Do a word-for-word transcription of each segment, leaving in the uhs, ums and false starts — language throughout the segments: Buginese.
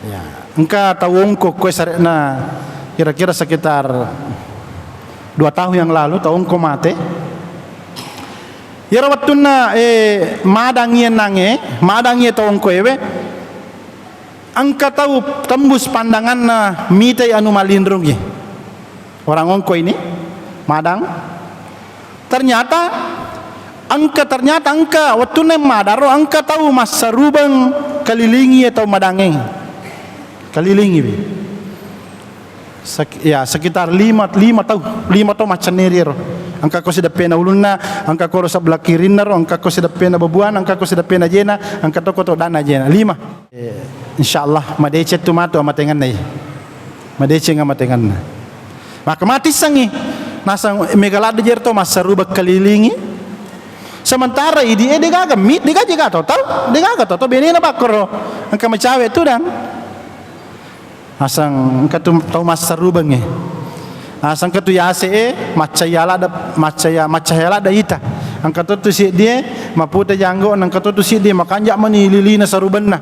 Ya, engka tau ongko koe sare'na kira-kira sekitar dua tahun yang lalu, tau ongko mate. Iyaro wettunna, eh, madang iye nange, madang iye tau ongko ewe, engka tau tembus pandanganna mitai anu malinrungi. Orang ongko ini madang. Ternyata engka, ternyata engka wettunna madaro engka tau massarubeng kelilingi tau madange. Kelilingi. Sek-, ya, sekitar lima, lima tau, lima tau maccenneri ero. Engka ko sideppena ulunna, engka ko ro sebelah kirinna ro, engka ko sideppena bebuana, engka ko sideppena jena, engka to ko to dana jena. Lima. Eh, insyaallah madeceng tu matu amatengenna, eh. Madeceng amatengenna. Maka matissengi. Nasang mega ladde jer to massarubeng kelilingi. Sementara idi e degaga mit, degaga to tau, degaga to tau benena bakkoro. Engka macawe tudang. Nasang engka tu tau massarubeng e. Nasang engka tu yase e, maccaya ladde, maccaya, maccaya ladde ita. Engka to tu siddi e, maputa janggo, engka to tu siddi e, makanja mani lilina sarubenna.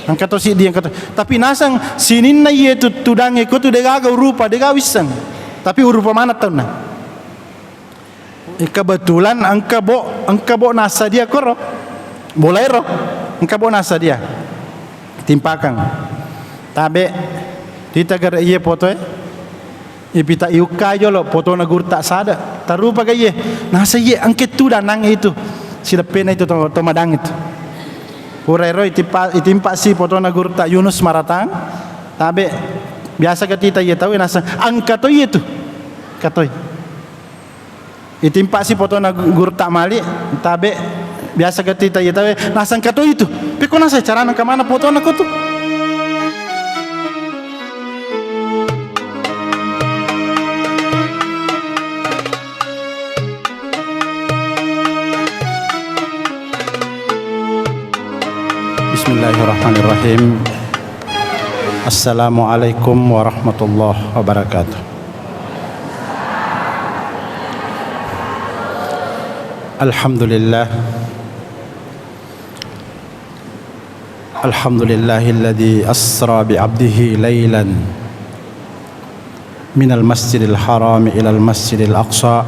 Engka to siddi, engka to. Tapi nasang sininna iye tu tudangnge ko tu degaga urupa, degaga wisseng. Tapi urupa mana taunna. Eh, kebetulan engka bo, engka bo nassadia koro. Bolaero, engka bo nassadia. Timpakang. Tabe, tita gare iye foto e. Ipita iukkai jolo fotona gurutta sada. Tarupa ga iye. Nasa iye engke tudang nangnge itu. Sideppena itu to, to madang itu. Pura ero itimpa, itimpa si fotona gurutta Yunus Maratang. Tabe biasa ga tita iye tau nasa engka to iye tu. Katoi. Itimpa si fotona gu-, gurutta mali, tabe biasa ga tita iye tau nasa engka to itu. Pekko nasa carana engka mana fotona ko tu. Bismillahirrahmanirrahim. Assalamualaikum warahmatullahi wabarakatuh. Alhamdulillah. Alhamdulillahilladzi asra bi abdihi lailan minal masjidil harami ilal masjidil aqsa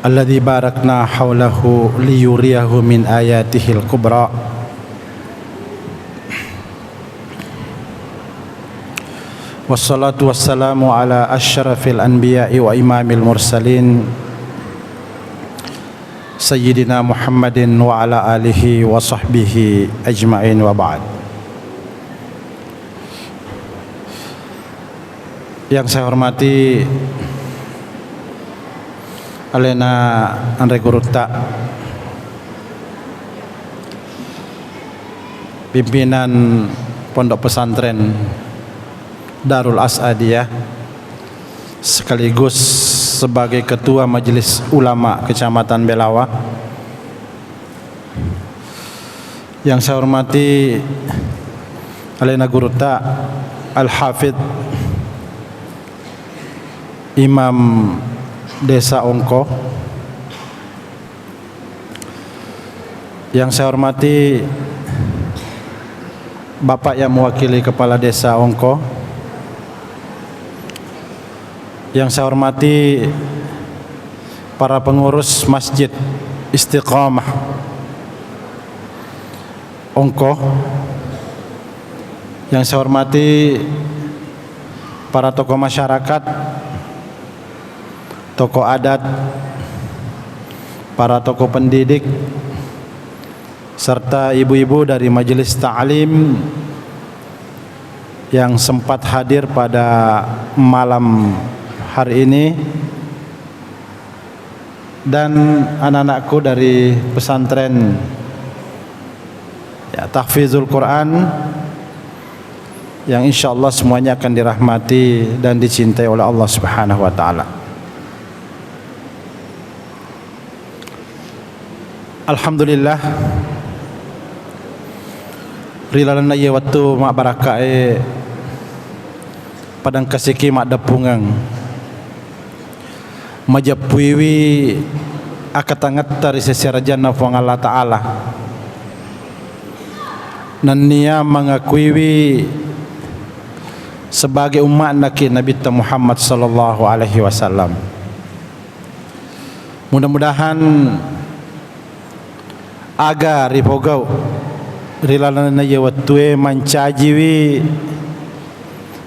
alladzi barakna haulahu liyuriyahu min ayatihil kubra. Wassalatu wassalamu ala asyrafil anbiya'i wa imamil mursalin, Sayyidina Muhammadin wa ala alihi wa sahbihi ajma'in, wa ba'd. Yang saya hormati alena anre gurutta, pimpinan Pondok Pesantren Darul As'adiyah, sekaligus sebagai Ketua Majelis Ulama Kecamatan Belawa. Yang saya hormati alena gurutta Al-Hafidh Imam Desa Ongko, yang saya hormati Bapak yang mewakili Kepala Desa Ongko, yang saya hormati para pengurus Masjid Istiqamah Ongko, yang saya hormati para tokoh masyarakat, tokoh adat, para tokoh pendidik, serta ibu-ibu dari majelis ta'lim yang sempat hadir pada malam hari ini, dan anak-anakku dari pesantren, ya, Tahfizul Quran, yang insya Allah semuanya akan dirahmati dan dicintai oleh Allah Subhanahu wa Ta'ala. Alhamdulillah, ri lalenna iye wettu mabbarakkae padangkasiki maddeppungeng, majeppuiwi akatangetta ri sese arajanna Puang Allah Ta'ala. nennia mengakuiwi sebagai umma'na ki Nabitta Muhammad sallallahu alaihi wasallam. Mudah-mudahan aga ripogau ri lalenna iye wettue mancajiwi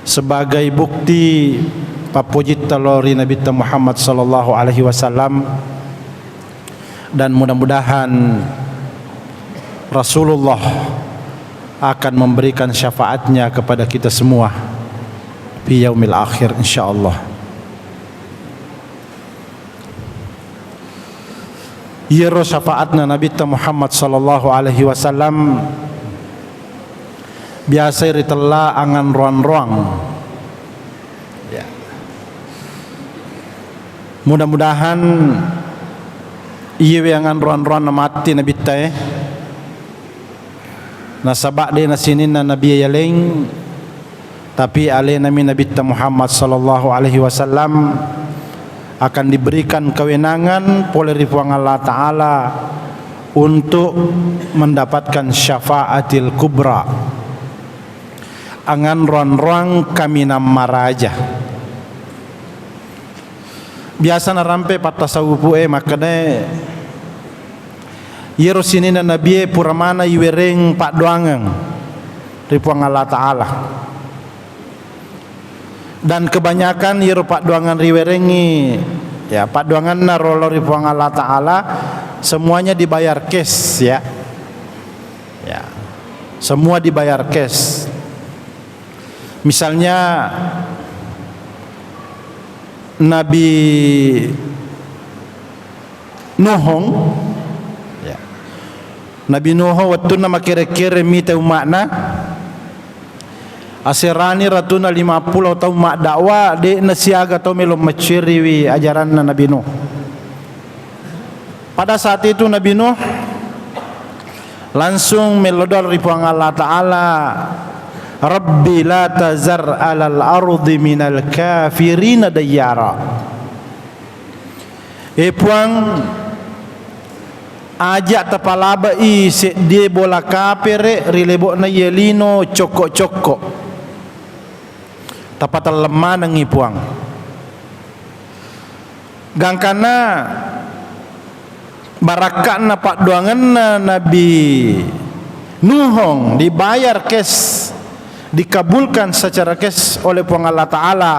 sebagai bukti pappojitta lao ri Nabitta Muhammad sallallahu alaihi wasallam, dan mudah-mudahan Rasulullah akan memberikan syafaatnya kepada kita semua fi yaumil akhir, insyaallah. Iyaro syafaatna Nabitta Muhammad sallallahu alaihi wasallam biasa ritella anganroang-roang. Ya. Mudah-mudahan iyewe anganroang-roang na matti Nabitta e. Nasaba de nasininna nabi yaleng, tapi alenami Nabitta Muhammad sallallahu alaihi wasallam akan diberikan kewenangan pole ri Puang Allah Ta'ala untuk mendapatkan syafaatil kubra, anganroang-roang kaminang maraja. Biasa narampe pattasawufu e makkedae, iyaro sininna nabie pura maneng iwereng paddoangeng ri Puang Allah Ta'ala. Dan kebanyakan iyaro paddoangeng riwerengngi, ya, paddoangenna rolo ri Puang Allah Ta'ala, semuanya dibayar cash, ya. Ya. Semua dibayar cash. Misalnya Nabi Nuhong, ya. Nabi Nuho wettunna makere-kere mita umma'na, aserani ratuna lima pulo tau maddakwa, de'na siaga tau melo macceriwi ajaranna Nabi Nuh. Pada saat itu Nabi Nuh langsung mello doa ri Puang Allah Ta'ala, "Rabbi la tazar alal ardi minal kafirina dayyara." E Puang, aja tapalabe'i seddie bola kapere ri lebo'na iye lino cokko-cokko. Tapatelleng manengngi Puang. Gangkanna barakka'na paddoangenna Nabi Nuhong dibayar cash, dikabulkan secara cash oleh Puang Allah Ta'ala.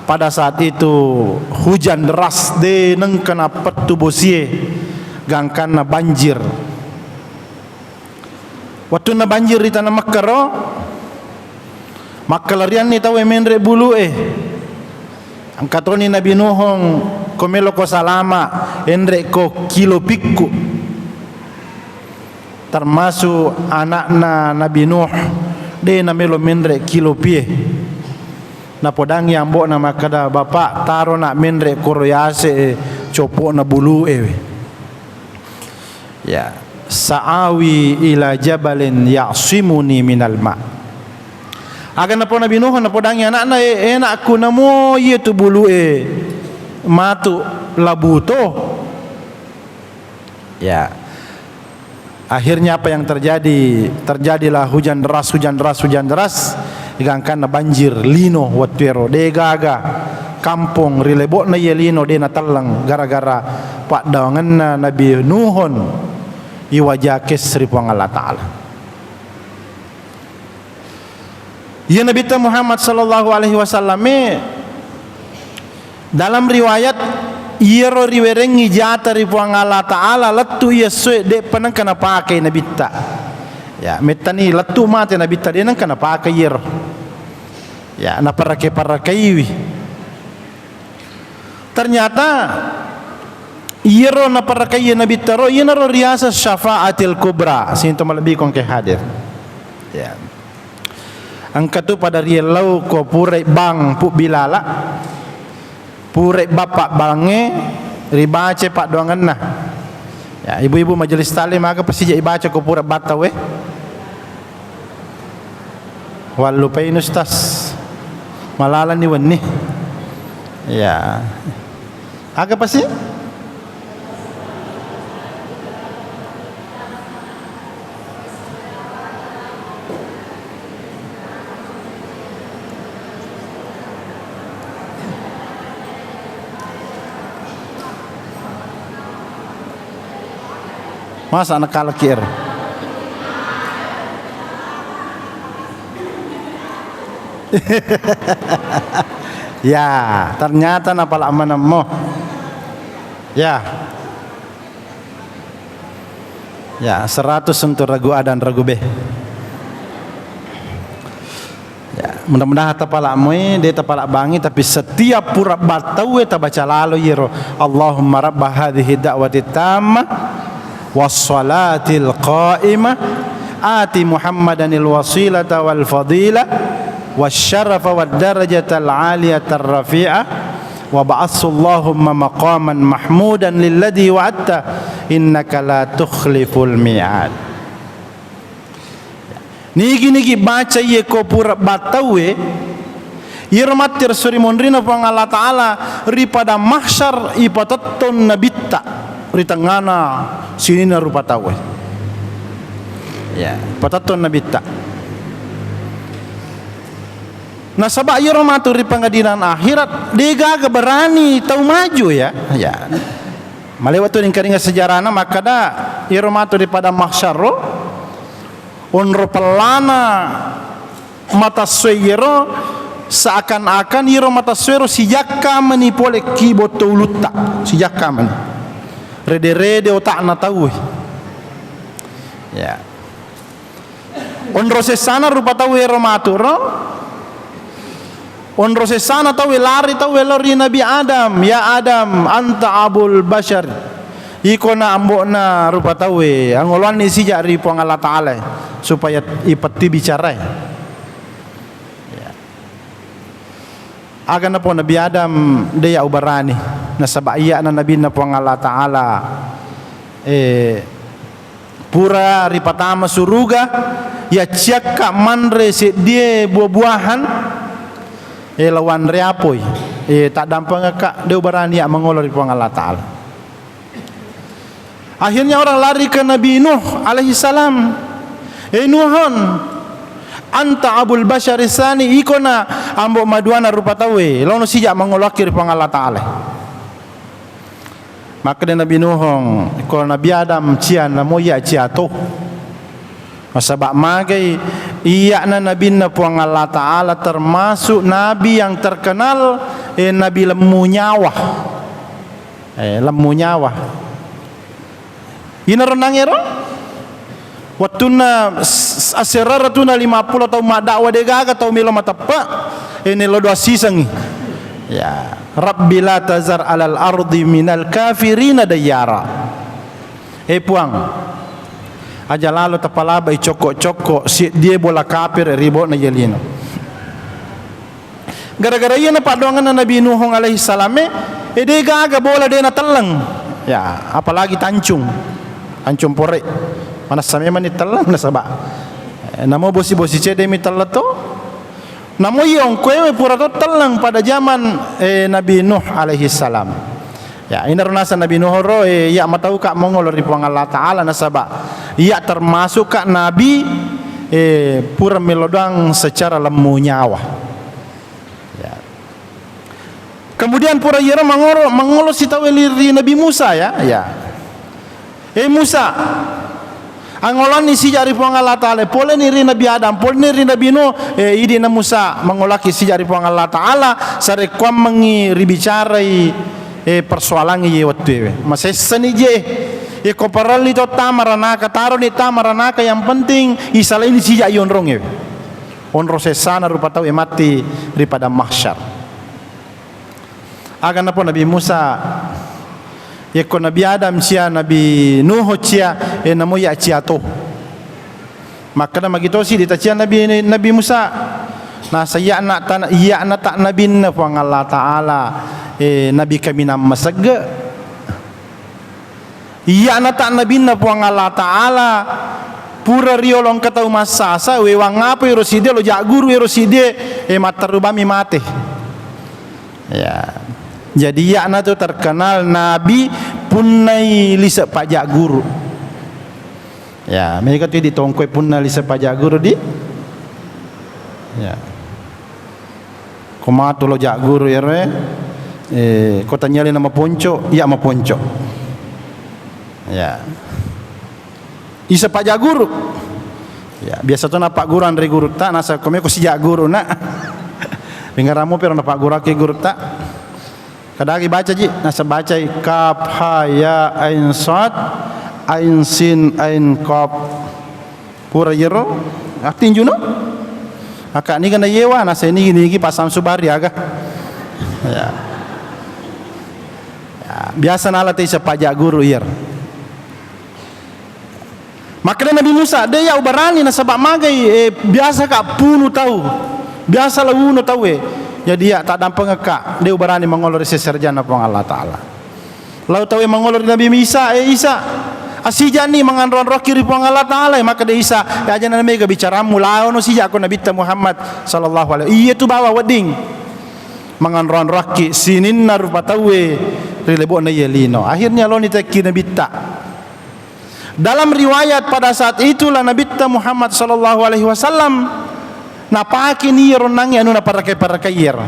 Pada saat itu hujan deras, de nengka napettu bosie, gangkanna banjir. Wettunna banjir ri tana Mekkaro, makkalarianni tauwe menre bulu'e. Engka toni Nabi Nuhong, ko meloko salama, enre ko kilopikku. Termasuk anakna Nabi Nuh, de namelo menre kilopie. Napodangi ambo'na makkeda, "Bapak, taro nak menre koro yase e, copokna bulu'e we." Ya, "Sa'awi ila jabalin ya'simuni minal ma." Aga napo Nabi Nuh napodangi anakna, "E, enakku namo iya tu bulu'e matu labuto." Ya. Akhirnya apa yang terjadi? Terjadilah hujan deras, hujan deras, hujan deras. Gangkanna banjir lino wettuero, de gaga kampong ri lebo'na iye lino de natelleng gara-gara paddoangenna Nabi Nuhon iwaja kes ri Puang Allah Ta'ala. Iya Nabitta Muhammad sallallahu alaihi wasallam e, dalam riwayat, iyaro riwerengngi jata ri Puang Allah Ta'ala lettu iya essoe, de'pa nengka napakai Nabitta. Ya, mettani lettu mate Nabitta, de nengka napakai iyaro. Ya, naparake-parakaiwi. Ternyata iyaro naparakaie Nabitta ro, iyanaro riaseng syafaatil kubra. Sinto malebbi kongke hadir. Ya. Engka tu pada riellau ko purai bang pu bilala, purai bappa bangnge, ribaca paddoangenna. Ya, ibu-ibu majelis taklim, aga pasija ibaca ko pura battau e? Wallupaini, Ustaz. Malalani wenni. Ya. Aga pasi? Masa nakalaki ero? Ya, ternyata napala manemmo. Ya. Ya, seratus untuk ragu A dan ragu B. Ya, mudah-mudahan tapala moi, de tapala bangi, tapi setiap pura battauwe tabaca lalo iyero. Allahumma rabba hadhihi da'wati tamma wassalatil qaimah ati Muhammadanil wasilata wal fadila wasyarafa wad darajatal aliyatar rafi'ah wa ba'atsu Allahumma maqaman mahmudan lilladzi wa'adta innaka la tukhliful mi'ad. Nigi-nigi baca iye ko pura battauwe, iyero matti resso ri monrina Puang Allah Ta'ala ri padang mahsyar ipatettong nabitta ri tengngana sininna rupa tauwe. Ya, ipatettong nabitta. Nasaba iyero matu ri pengadilan akhirat, de gaga berani tau maju, ya. Ya. Malewa tu ringkaringa sejarahna makkada iyero matu ri padang mahsyar ro, onro pellana matassoe iyero, seakan-akan iyero matassoe ro sijakka mani pole ki botto ulutta, sijakka mani. Rede-rede otakna tauwe. Ya. Onro sessana rupa tauwe ro matu ro. Onro sessana tauwe lari tauwe lao ri Nabi Adam, "Ya Adam, anta abul bashar." Iko na ambo'na rupa tauwe, angoloanni sija ri Puang Allah Ta'ala supaya ipetti bicarai. Ya. Aga napo Nabi Adam, de ya ubarani. Nasaba iyana nabinna Puang Allah Ta'ala, eh, pura ripatama suruga, yacciakka manre seddie buah-buahan, eh, lawanre apoi, eh, taddampengekka, de ubarani ya mangolo ri Puang Allah Ta'ala. Akhirnya orang lari ke Nabi Nuh alaihi salam. "Eh Nuhun, anta abul basyari tsani, iko na ambo maduana rupa tauwe, laono sija mangoloakki ri Puang Allah Ta'ala." Makkeda Nabi Nuhun, "Ko Nabi Adam cia, namo iya cia to." Nasaba magai iyana nabinna Puang Allah Ta'ala termasuk nabi yang terkenal, eh, nabi lemmu nyawa. Eh, lemmu nyawa. Inaro nangero? Wettunna s-, s-, aserara tuna lima pulo taung maddakwa de gaga tau melo mateppe, eh, nelo doa sisengi. Ya, Rabbi la tazar alal ardi minal kafirina dayyara. Eh, Puang, aja lalo tapalabai cokko-cokko siddie bola kapere ri botna yelino. Gara-gara iyana paddoangenna Nabi Nuhung alaihi salam e, eh, de gaga bola de natelleng. Ya, apalagi tancung. Tancung pore. Manessa memang ni telleng nasaba. Eh, namo bosi-bosi cedde mi telleng to. Namo iya ongkoewe pura to telleng pada zaman, eh, Nabi Nuh alaihi salam. Ya, inaro naseng Nabi Nuh ro, eh, iya matauka mongolo ri Puang Allah Ta'ala nasaba iya termasukka nabi, eh, pura melo doang secara lemmu nyawa. Ya. Kemudian pura iyaro mangoro-, mangolo sitawe li-, ri Nabi Musa, ya. Ya. Eh Musa, angolonni sija ri Puang Allah Ta'ala, poleni ri Nabi Adam, poleni ri Nabi Nuh, eh, idi na Musa mangolaki sija ri Puang Allah Ta'ala, sarekkuammengi ribicarai, eh, persoalangnge ye wettuewe. Masessani je, eh, ko parelli to tama ranaka, taroni tama ranaka, yang penting isalaini sija yonrongnge. Onro sessana rupa tau e matti ri padang mahsyar. Aga napo Nabi Musa, yekko Nabi Adam cia, Nabi Nuh cia, e namo iya cia to. Makkeda magitosi ditacia Nabi, Nabi Musa. Nasa iya anak tan-, iya anak tak nabinna Puang Allah Ta'ala, e, nabi kaminang masegge. Iyana ta nabinna Puang Allah Ta'ala pura riolo engka tau massasa, wewang apa ero sidie lo jagguru ero sidie, e, matterru bami mate. Ya. Jadi iyana tu terkenal nabi punnai lise pajagguru. Ya, mega tu ditongkoi punna lise pajagguru di. Ya. Ko matu lo jagguru ero e, eh, ko tanyali na maponco, iya maponco. Ya. Isa pajak guru. Ya, biasa to napagguru anre gurutta, nasa komeko sijak guru na. Ringarammu pero napagguraki gurutta. Kadagi baca ji, nasa bacai kaf, ha, ya, ain, sad, ain, sin, ain, qaf. Pura yero, artinjuno. Maka niga na yewa, nasa nigi, nigi pasang subari aga. Ya. Ya, biasa nala te isa pajak guru iyar. Makkeda Nabi Musa, "De' iya ubarani nasaba' magai, eh, biasa ka' punu tau, biasa lawuno tau, eh. Jadi iya taddampengekka, de' ubarani mangolo ri sesserjanna Puang Allah Ta'ala." Lao tau e mangolo ri Nabi Isa, "Eh, Isa, asija'ni manganro-anroakki ri Puang Allah Ta'ala, eh." Makkeda Isa, "Eh, aja' na mega bicarammu, laono sija' ko Nabitta Muhammad sallallahu alaihi." Iya tu bawa wedding manganro-anroakki sininna rupa tau e ri lebo'na iya lino. Akhirnya loni tekki Nabitta. Dalam riwayat, pada saat itulah Nabitta Muhammad sallallahu alaihi wasallam napakeni iyaro nangnge anu naparakai-parakai iyaro.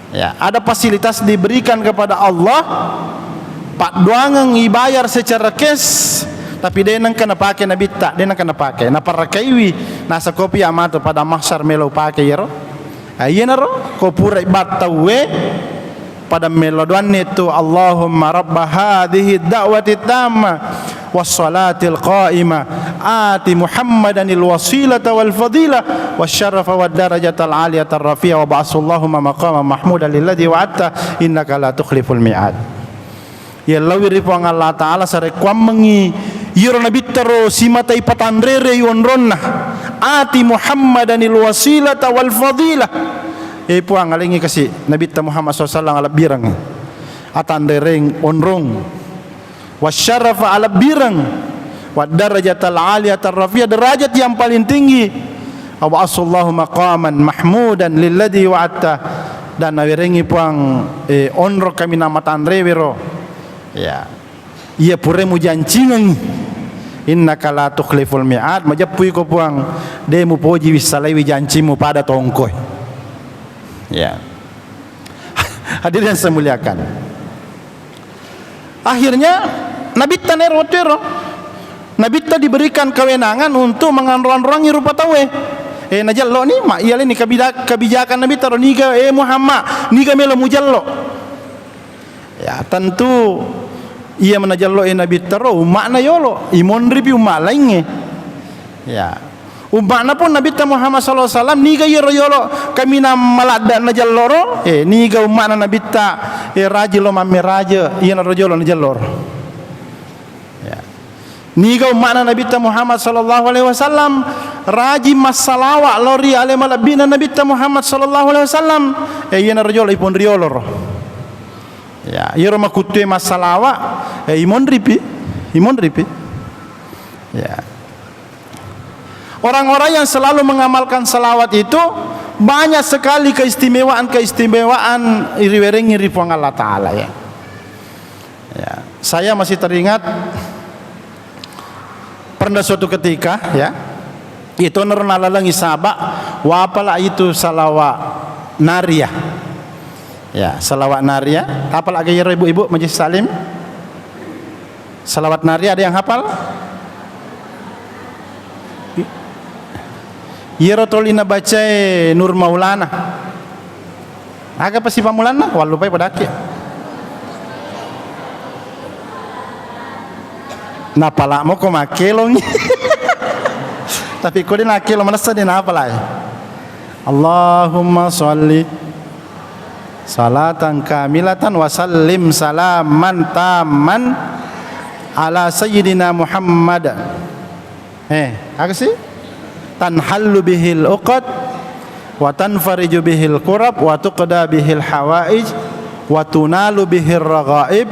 Ya, ada fasilitas diberikan kepada Allah, paddoangeng ibayar secara cash, tapi de' nengka napake Nabitta, de' nengka napake. Naparakaiwi, nasa kopi amato pada mahsyar melo upake iyaro. Ah, iyanaro, ko pura ibbattauwe, pada melo doanni tu, "Allahumma rabba hadhihi da'wati tamma wassalatil qaima, ati Muhammadanil wasilata wal fadila wasyarafa wad darajatal aliyatar rafi'a wa ba'athullahu maqama mahmudan alladzi wa'adta innaka la tukhliful mi'ad." Yellauwi ri Puang Allah Ta'ala sarekkuammengngi iyaro Nabitta ro simata ipatanrerei onronna, "Ati Muhammadanil wasilata wal fadilah." Eh, Puang, alengngi kasi Nabitta Muhammad sallallahu alaihi wasallam alebbireng, atanrereng onrong, wasyarafa alebbireng, wad darajatal aliyatar rafi'ah, derajat yang paling tinggi. Wa ba'athullahu maqaman mahmudan lilladzi wa'adta, dan nawerengngi Puang, eh, onrong kaminang matanrewero. Ya. Iya pura mujancingengngi. Innaka la tukhliful mi'ad, majeppu iko Puang, de' mupoji wissalaiwi jancimmu pada tongkoe. Ya. Hadirin yang saya muliakan. Akhirnya, Nabitta nero wettu ero. Nabitta diberikan kewenangan untuk menganro-anroangi rupa tauwe. Eh, najello ni, ma, iya leni kabida-, kebijakan Nabitta ro, niga, eh, Muhammad, niga melo mujello. Ya, tentu iya manajello e Nabitta ro, umma'na yolo, imonripi umma' laingnge. Ya. Umma'na pun Nabitta Muhammad sallallahu alaihi wasallam, niga iyaro yolo kaminang maladda najello ro, eh, niga umma'na Nabitta, eh, raji lo mammeraje, iyanaro jolo najello ro. Ya. Niga umma'na Nabitta Muhammad sallallahu alaihi wasallam, raji massalawa lao ri ale malebbi'na Nabitta Muhammad sallallahu alaihi wasallam, eh, iyanaro jolo iponriolo ro. Ya, iyaro makuttue massalawa, eh, imonripi, imonripi. Ya. Orang-orang yang selalu mengamalkan salawat itu banyak sekali keistimewaan-keistimewaan riwerengngi ri Puang Allah Ta'ala, ya. Ya, saya masih teringat pernah suatu ketika, ya, itu nero nalalengi sahaba, wapala itu salawat nariyah. Ya, salawat nariyah. Hafal aga iyaro ibu-ibu majelis taklim? Salawat nariyah ada yang hafal? Iyaro toli nabacae Nur Maulana. Aga pasi pammulanna? Wallupai padakki. Napalamo ko makkelongi. Tapi ko de nakkelo manessa de napalai. Allahumma shalli salatan kamilatan wa sallim salaman tamman ala sayyidina Muhammad. Eh, aga si? Tanhallu bihil uqad, wa tanfariju bihil kurab, wa tuqda bihil hawaij, wa tunalu bihir raghaib,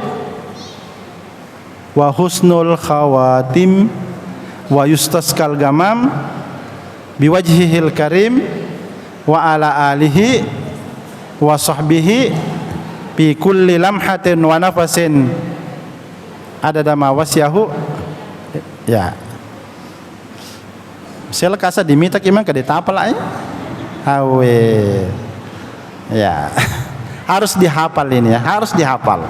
wa husnul khawatim, wa yustaskal gamam, biwajhihil karim, wa ala alihi, wa sahbihi, fi kulli lamhatin wa nafasin, adada ma wasiahu. Ya. Sela kasa dimitaki mangka de tapalai. Awe. Ya. Harus dihafal ini ya, harus dihafal.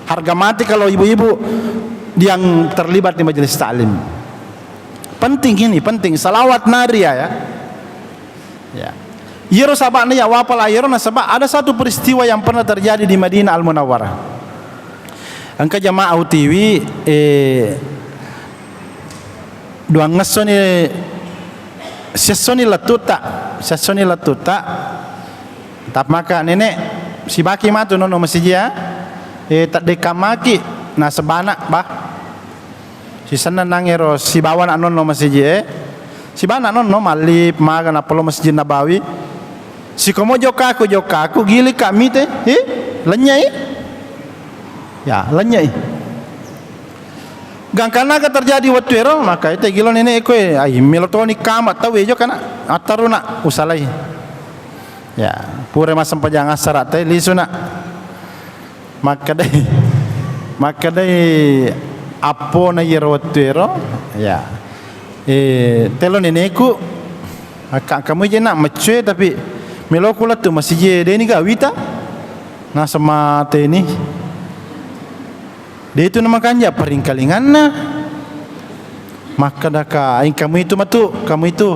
Harga mati kalau ibu-ibu yang terlibat di majelis taklim. Penting ini, penting. Salawat naria ya. Ya. Iyaro saba'na ya wapala iyaro nasaba ada satu peristiwa yang pernah terjadi di Madinah Al-Munawwarah. Engka jamaah U T W, eh, duangngessoni, siessoni lettutta, siessoni lettutta, tappaka nenek, sibaki matu nonno masijia, eh, taddekkang maki, nasaba ana, bah. Sisenna nangero sibawa na nonno masijie, sibawa na nonno mallip maga nappa lo Masjid Nabawi. Sikomo jokkaku, jokkaku, gilika mite, hi, lennyei. Ya, lennyei. Gangkanna aga terjadi wettu ero, maka ite gilo nenek koe, ai, melo toni kama tau ejo kana, attaruna, usalai. Ya, pura massempajang assara te, lisuna. Makkedai, makkedai appona iyaro wettu ero, ya, eh, telo neneku, akka-, kamu je nak meccue, tapi meloku lettu masijie, deni gawita, naseng mateni. De tu namakanja paringkalinganna. Makkedaka, "Aing kamu itu matu, kamu itu."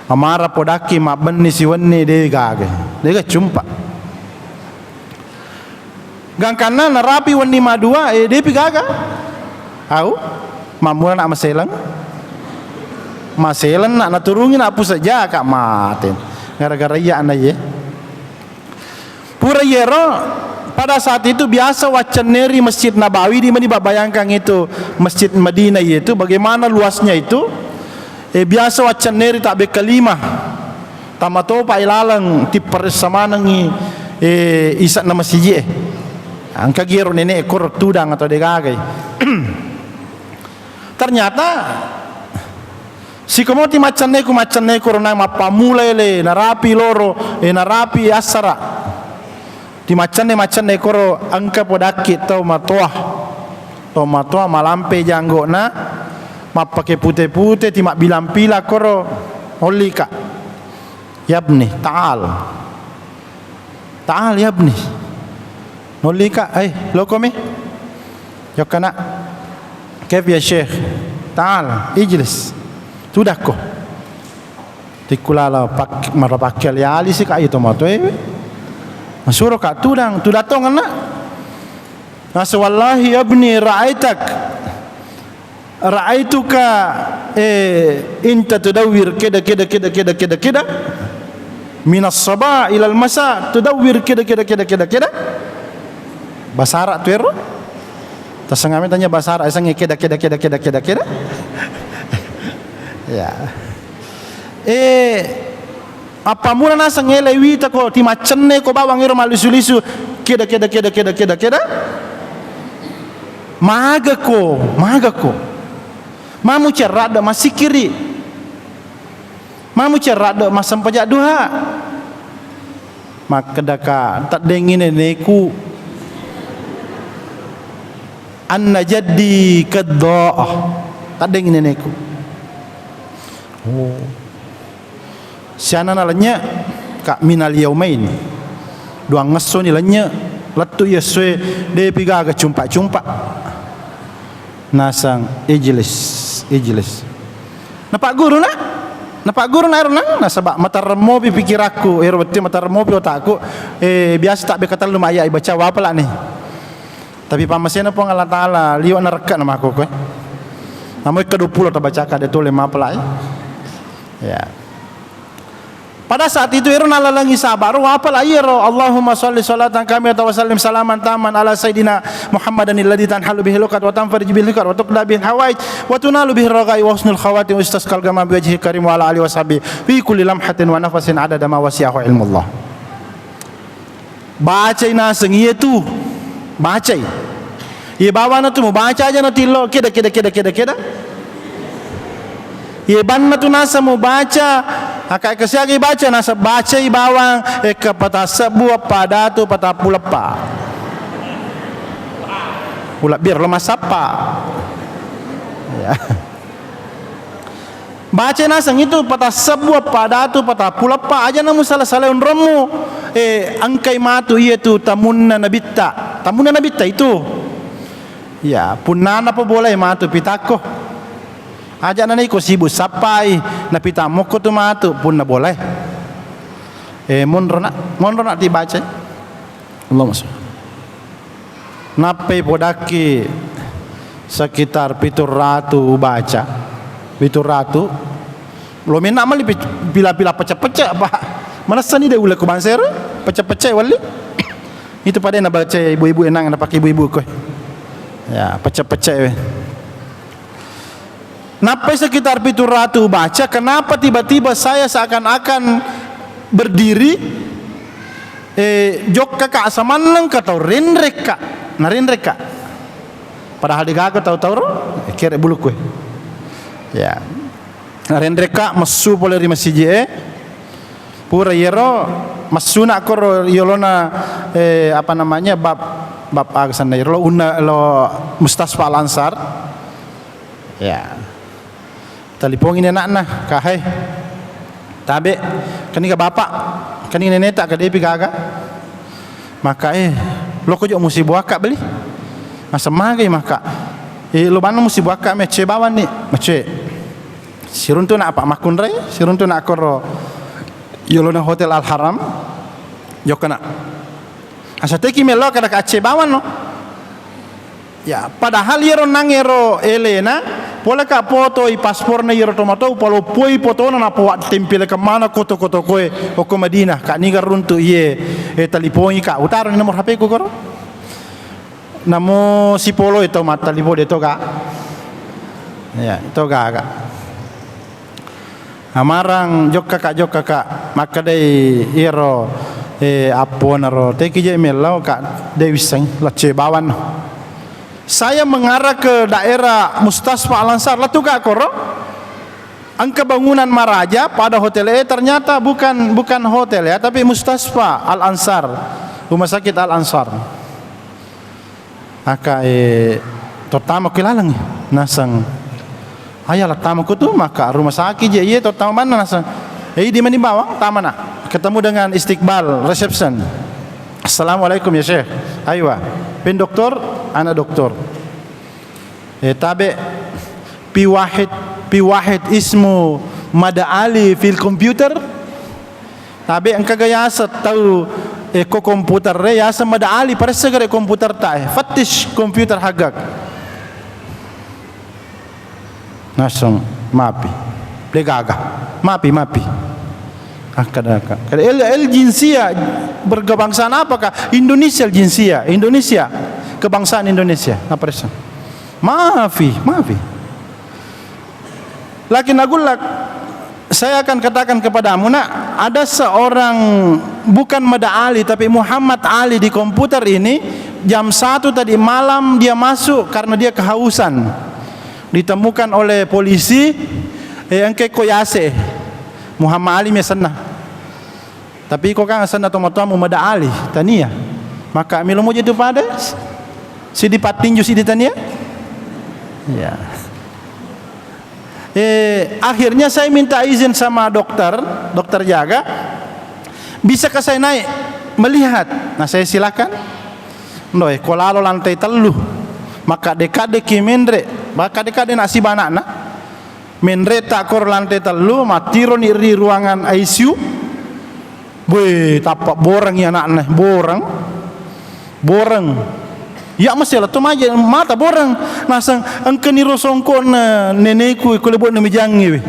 Amara podakki mabbenni siwenni de gaga. De ga cumpa. Gangkanna narapi wenni madua, eh, depi gaga. Au, mammula nak maseleng. Maseleng nak naturungi nak pusajaka mate. Gara-gara iya ana ye. Pura iyero, pada saat itu biasa waccenneri Masjid Nabawi, di mani bayangkan itu Masjid Madinah itu, bagaimana luasnya itu, eh, biasa waccenneri tabbekka lima, tamatopa ilaleng tipparessa manengi, eh, isa'na masiji e. Engka giro nenek ekor tudang atau degagai. Ternyata sikomoti maccenneku, maccenneku ro nang mappammula ele, narapi loro, eh, narapi assara. Ti maccenne, maccenneku ro engka podakki tau matoa. Tau matoa malampe janggona, mappake pute-pute, ti mabbilang-pilang koro, ollika. Yabni, ta'al. Ta'al yabni. Nollika, eh, lokomi. Yokkana. Kef ya Syekh. Ta'al, ijlis. Tudakko. Tikkulala pak-, marapakke ali-ali si ka, ayo tomato, eh. Masuro ka tudang, tudatong anak. Nasa wallahi yabni ra'aitak. Ra'aituka, eh, inta tudawwir keda, keda, keda, keda, keda, keda. Minas sabah ilal masa tudawwir keda, keda, keda, keda, keda. Basara tu ero. Tasengame tanya basara, esangnge keda, keda, keda, keda, keda, keda. Ya. Eh, Appammula naseng ele wita ko, ti maccenne ko bawang ero mallisu-lisu, keda, keda, keda, keda, keda, keda. Maga ko, maga ko. Mamu cerradde massikiri. Mamu cerradde massempajang duha. Makkedaka, taddengi neneku. Anna jaddi kaddo. Taddengi neneku. Oh. Sianana lennye, ka minal yaumain. Duangngessoni lennye, lettu i essoe, depi gaga cumpa-cumpa. Nasang, ijlis, ijlis. Napagguruna, napagguruna ero nang, nasaba matarremmopi pikirakku, ero wettu matarremmopi otakku, eh, biasa tabbekka tellu ma ayat ibaca, wapalani. Tapi pammasena Puang Allah Ta'ala, liwa narekka na makkokkoe. Namo ikka dua puluh tabacaka de tole mapalai. Ya. Pada saat itu ero nalalengi sabaro, wapala iyero, Allahumma shalli shalatan kamilatan wa sallim salaman tamman ala sayyidina Muhammadan alladzi tanhalu bihi luqat wa tanfarij bihi luqat wa tuqda bihi hawaij wa tunalu bihi raghai wa husnul khawatim wa istasqal ghamam bi wajhi karim wa ala alihi wa sahbihi fi kulli lamhatin wa nafasin adada ma wasi'ahu ilmullah. Bacai naseng iye tu. Bacai. Iye bawana tu mubaca aja natillo. Keda, keda, keda, keda, keda. Iye banna tu naseng mubaca. Aka eka siaga ibaca naseng bacai bawang. Eka patassebbu appa datu patappuleppa. Ulabbiar lo massappa. Ya. Baca naseng itu patassebbu appa datu patappuleppa, aja namu sala-salai onrommu. Eh, engkai matu iya tu tamunna nabitta. Tamunna nabitta itu. Ya, punnana pa bolai matu pitakko. Aja' nanaiko sibuk sappai, napita mokko tu matu punna bolae. Eh, monro nak, monro nak tibacai. Allahumma shalli. Nappai podakki sekitar pitu ratu ubaca. Pitu ratu. Lo menna mali pi-, pila-pila pecce-pecce apa? Manessani de ulle ko bangsero, pecce-pecce walli. Itu pada nabaca ibu-ibu enang, napake ibu-ibu koe. Ya, pecce-pecce we. Nappai sekitar pitu ratu baca, kenapa tiba-tiba saya seakan-akan berdiri, eh, jokka ka samanneng ka tau renrek ka, na renrek ka. Padahal degaga tau-tau ro, kere bulu kue. Ya. Na renrek ka messu pole ri masiji e. Pura yero messuna koro yolona, eh, apa namanya, bab, bab aga sanna yero lo unna lo Mustasfa Al Ansar. Ya. Talipongini anakna, "Ka, hai, tabe, kaniga bapak, kaniga neneta, ka depi gaga." Maka, eh, loko jo musi buaka beli. Naseng magai maka, eh, lo banno musi buaka, mecce bawanni, mecce. Siruntu na apa makkunrai, siruntu na koro yolona Hotel Al Haram, jokkana. Asa teki melo kada ka acce bawanno. Ya, padahal iyaro nang ero elena, pole ka potoi pasporna iyaro tomatoa, upaloppoi potona, nappa wattempelekeng mana koto-koto koe, okko Madinah, ka niga runtu iye, eh, talipongi ka, utaro ni nomor H P ku koro. Namo sipolo itu mattalipo de toga. Ya, toga ka. Amarang, "Jokka ka, jokka ka." Makkedai iyaro, eh, appuana ro, "Teki je mellau ka, de wisseng, lacce bawan." Saya mengarah ke daerah Mustasfa Al Ansar, latu ka koro. Engka bangunan maraja pada hotel, eh, ternyata bukan, bukan hotel ya, tapi Mustasfa Al Ansar, Rumah Sakit Al Ansar. Maka, eh, tottama ki laleng, naseng, "Aya, lattama ku tu, maka rumah sakit je, iye, tottama manna," naseng. Eh, di mani bawang, tama nak. Ketemu dengan istiqbal, reception. "Assalamualaikum ya Syekh." "Aiwa." "Pen doktor?" "Anak doktor." Eh, tabe, "Pi wahid, pi wahid ismu Mada Ali fil computer?" Tabe, "Engka ga yaseng tau, eh, ko komputer e, yaseng Mada Ali, paressa gare komputer ta e, fattish komputer haggak." Naseng, "Mapi, de gaga. Mapi, mapi." Ah, kada, kada. El, el jinsia, berkebangsaan apakah? Indonesia jinsia, Indonesia, kebangsaan Indonesia. Apa resa? Mafi, mafi. Laki nagullak, saya akan katakan kepadamu, nak, ada seorang, bukan Mada Ali, tapi Muhammad Ali di komputer ini, jam satu tadi malam dia masuk karena dia kehausan. Ditemukan oleh polisi, eh, engke ko yase. Muhammad Ali mesenna. Tapi ko kan asenna tomatoamu Mada Ali, tania. Maka melo muji tu pada, sidi pattinju, sidi tania. Ya. Eh, akhirnya saya minta izin sama dokter, dokter jaga, "Bisakah saya naik melihat?" Nah, saya silakan. Ndoe, ko lalo lantai tellu, maka deka-deki menre, maka deka-deki nasi banakna. Menre ta koro lantai tellu, mattironi ri ruangan I C U. Weh, tappa boreng iya anakna, boreng. Boreng. Iya mesti lettu maje mata boreng. Naseng, "Engkani ro songkokna neneku, ko lebo'na mijangngi we."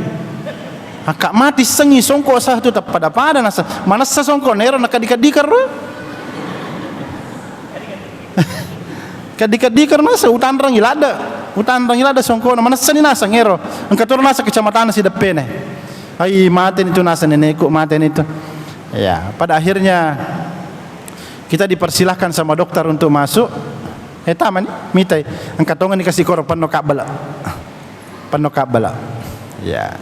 Akka mati sengi songkok sah tu tappada-pada, naseng, "Manessa songkokna ero nakadika-dika ro." Kaddi-kaddi karo naseng, utanrangi ladde, utanrangi ladde songkona, manessani naseng ero. Engka toro naseng kecamatan sideppene. Ai, mateni tu naseng neneku, mateni tu. Ya, pada akhirnya kita dipersilahkan sama dokter untuk masuk. Eh, tamani, mitai. Engka tongeng dikasih koro penno kabbala. Penno kabbala. Ya.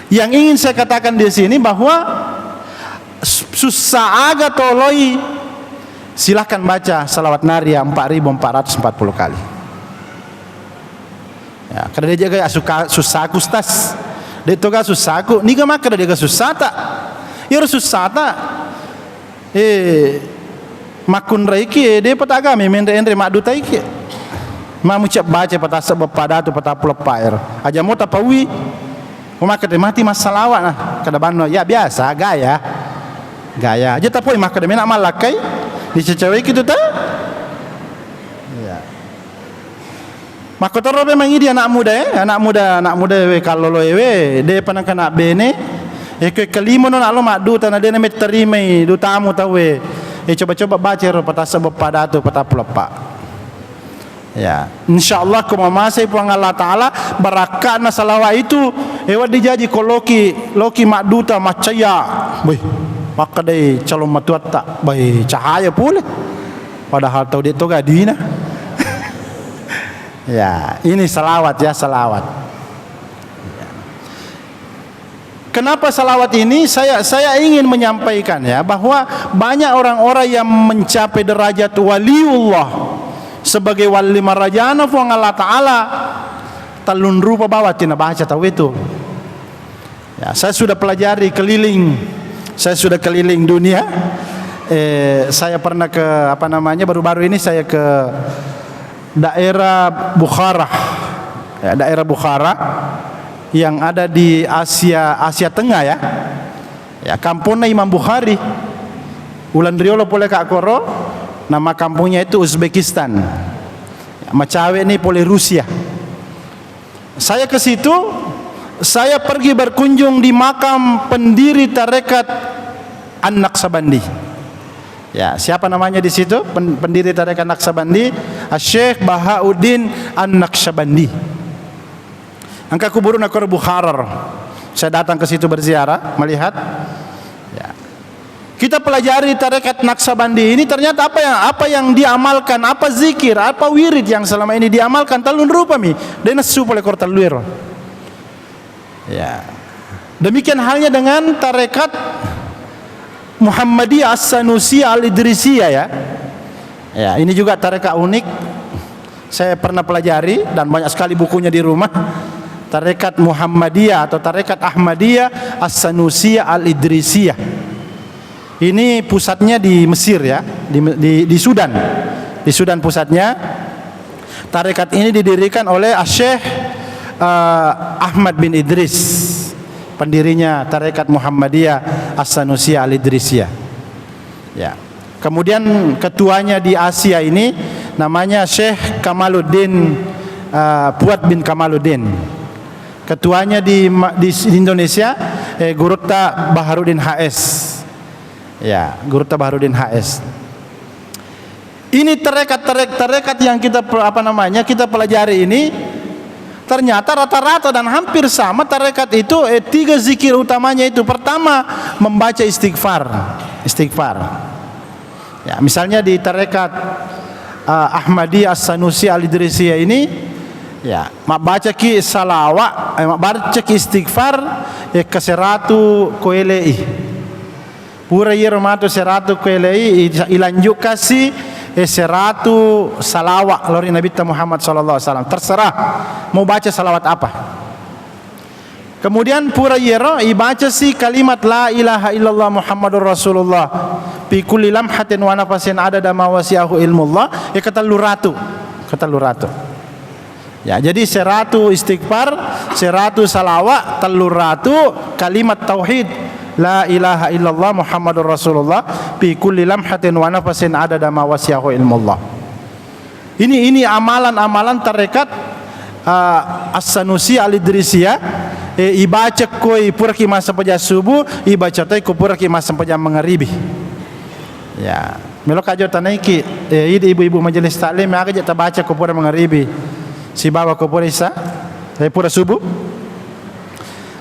Yang ingin saya katakan di sini bahwa s-, sussa aga toloi, silahkan baca salawat naria empat ribu empat ratus empat puluh kali. Ya, kada dia jaga asuka, susahku, Ustaz. Dia toga susahku, niga maka dia jaga susah tak? Ya, susah tak? Eh, makkunraiki, eh, depa tagami menre-enre maddutaiki. Mamucak baca patassebbu padatu patappulo eppa ero. Aja mo tapaui. Ko makkeda mati massalawa na. Kada banno, ya biasa, gaya. Gaya. Aja tapoi makkeda mena mallakkai. Diceceweki tu ta? Ya. Makkotoro memang idi anak muda, eh, anak muda, anak muda we kallolo we, de panang kana bene. Eko kelima no nak lo madduta na de na metterimai dutamu tau we. Eh, coba-coba baca ro patassebbu padatu patappulo eppa. Ya, insyaallah ko mamasei Puang Allah Ta'ala, barakka'na salawat itu, eh, wedding jaji ko loki, loki madduta maccaya. Wih, makkedai calon matuatta, bai cahaya pole. Padahal tau de to gadina. Ya, ini salawat ya, salawat. Kenapa salawat ini? Saya, saya ingin menyampaikan ya, bahwa banyak orang-orang yang mencapai derajat waliullah sebagai wali marajana Puang Allah Ta'ala, tellung rupa bawang tena baca tau itu. Ya, saya sudah pelajari keliling, saya sudah keliling dunia. Eh, saya pernah ke, apa namanya, baru-baru ini saya ke daerah Bukhara, ya, daerah Bukhara yang ada di Asia, Asia Tengah ya. Ya, kampungnya Imam Bukhari. Ulang riolo pole ka koro, nama kampungnya itu Uzbekistan. Ya, macawe ni pole Rusia. Saya ke situ, saya pergi berkunjung di makam pendiri tarekat An-Naqsabandi. Ya, siapa namanya di situ? Pen-, pendiri tarekat Naqsabandi, Syekh Bahauddin An-Naqsabandi. Engka kuburuna koro Bukharar. Saya datang ke situ berziarah, melihat. Ya. Kita pelajari tarekat Naqsabandi ini, ternyata apa yang, apa yang dia amalkan, apa zikir, apa wirid yang selama ini dia amalkan, tellung rupa mi. De nassu pole koro tellu ero. Ya. Demikian halnya dengan tarekat Muhammadiyah As-Sanusiyah Al-Idrisiyah, ya. Ya, ini juga tarekat unik. Saya pernah pelajari dan banyak sekali bukunya di rumah. Tarekat Muhammadiyah atau tarekat Ahmadiyah As-Sanusiyah Al-Idrisiyah. Ini pusatnya di Mesir ya, di, di, di Sudan. Di Sudan pusatnya. Tarekat ini didirikan oleh Syekh, eh, Ahmad bin Idris, pendirinya tarekat Muhammadiyah As-Sanusiyah Al-Idrisiyah. Ya. Kemudian ketuanya di Asia ini namanya Syekh Kamaluddin, eh, Fuad bin Kamaluddin. Ketuanya di ma-, di, di Indonesia, eh, Gurutta Baharuddin H S. Ya, Gurutta Baharuddin H S. Ini tarekat, tarek-, tarekat yang kita pe-, apa namanya, kita pelajari ini, ternyata rata-rata dan hampir sama tarekat itu, eh, tiga zikir utamanya itu. Pertama, membaca istighfar. Istighfar. Ya, misalnya di tarekat, eh, Ahmadiyah As-Sanusi Al-Idrisiyah ini, ya, mabbacaki salawa, eh, mabbacaki istighfar, eh, ke seratu koelei. Pura iyaro matu seratu koelei, i-, ilanjukkasi, eh, seratu salawa lao ri Nabitta Muhammad sallallahu alaihi wasallam. Terserah mau baca salawat apa. Kemudian pura iyaro ibacasi kalimat la ilaha illallah Muhammadur Rasulullah fi kulli lamhatin wa nafasin adada ma wasi'ahu ilmullah, eh, ketellu ratu. Ketellu ratu. Ya, jadi seratu istighfar, seratu salawa, tellu ratu kalimat tauhid, la ilaha illallah Muhammadur Rasulullah, fi kulli lamhatin wa nafasin adada ma wasi'ahu ilmullah. Ini, ini amalan-amalan tarekat, ah, As-Sanusi Al-Idrisiyah, eh, ibaca koi puraki massempajang subuh, ibaca toi ko puraki massempajang mangaribi. Ya, meloka jo tanaiki, eh, idi ibu-ibu majelis taklim, aga je tabaca ko pura mangaribi, sibawa ko pura isya, eh, pura subuh.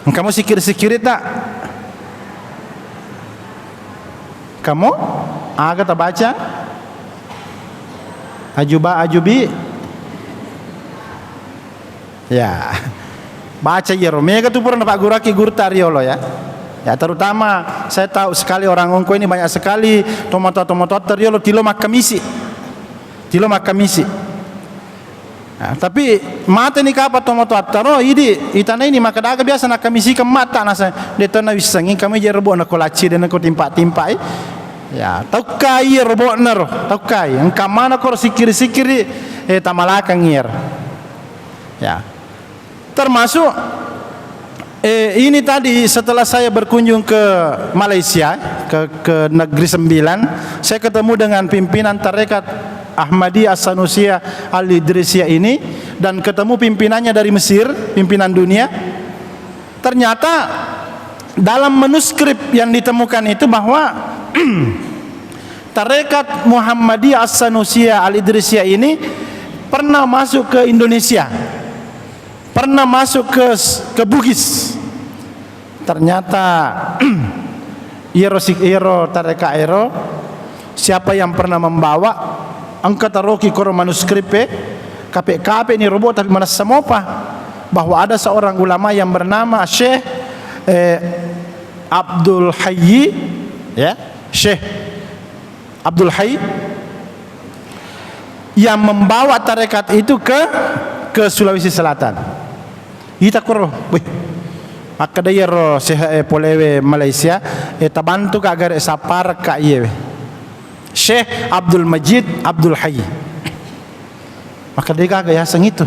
Engka mo sikir-sikiri ta? Engka mo? Aga tabaca? Ajuba, ajubi? Ya. Baca iyaro. Mega tu pura napagguraki gurutta riolo ya. Ya, terutama saya tahu sekali orang Ongko ini banyak sekali tomatoa-tomatoatta riolo tilo makkamisi. Tilo makkamisi. Nah, tapi mateni kapa tomatoatta ro, idi, itana ini makkeda aga biasa nakkamisikeng matta nasa, de to nawissengi kami je rebona ko lacci de nako timpa-timpai. Ya, taukkai robo'na ro, taukkai. Engka mana koro sikiri-sikiri, eh, tamalakang iyaro. Ya. Termasuk, eh, ini tadi setelah saya berkunjung ke Malaysia, ke, ke Negeri Sembilan, saya ketemu dengan pimpinan tarekat Ahmadiyah As-Sanusiyah Al-Idrisiyah ini, dan ketemu pimpinannya dari Mesir, pimpinan dunia. Ternyata dalam manuskrip yang ditemukan itu bahwa tarekat Muhammadiyah As-Sanusiyah Al-Idrisiyah ini pernah masuk ke Indonesia, pernah masuk ke, ke Bugis. Ternyata iyaro si-, iyaro tarekat ero, siapa yang pernah membawa, engka taroki koro manuskrip e, kape-kape ni robo, tapi manessa mopa bahwa ada seorang ulama yang bernama Syekh, eh, Abdul Hayy, ya, Syekh Abdul Hayy yang membawa tarekat itu ke, ke Sulawesi Selatan. Ita koro, weh, makkeda iyaro Syekh e polewe Malaysia, eh, tabantu ka gare sappareng ka iyewe. Syekh Abdul Majid Abdul Hayy. Maka degaga yaseng itu.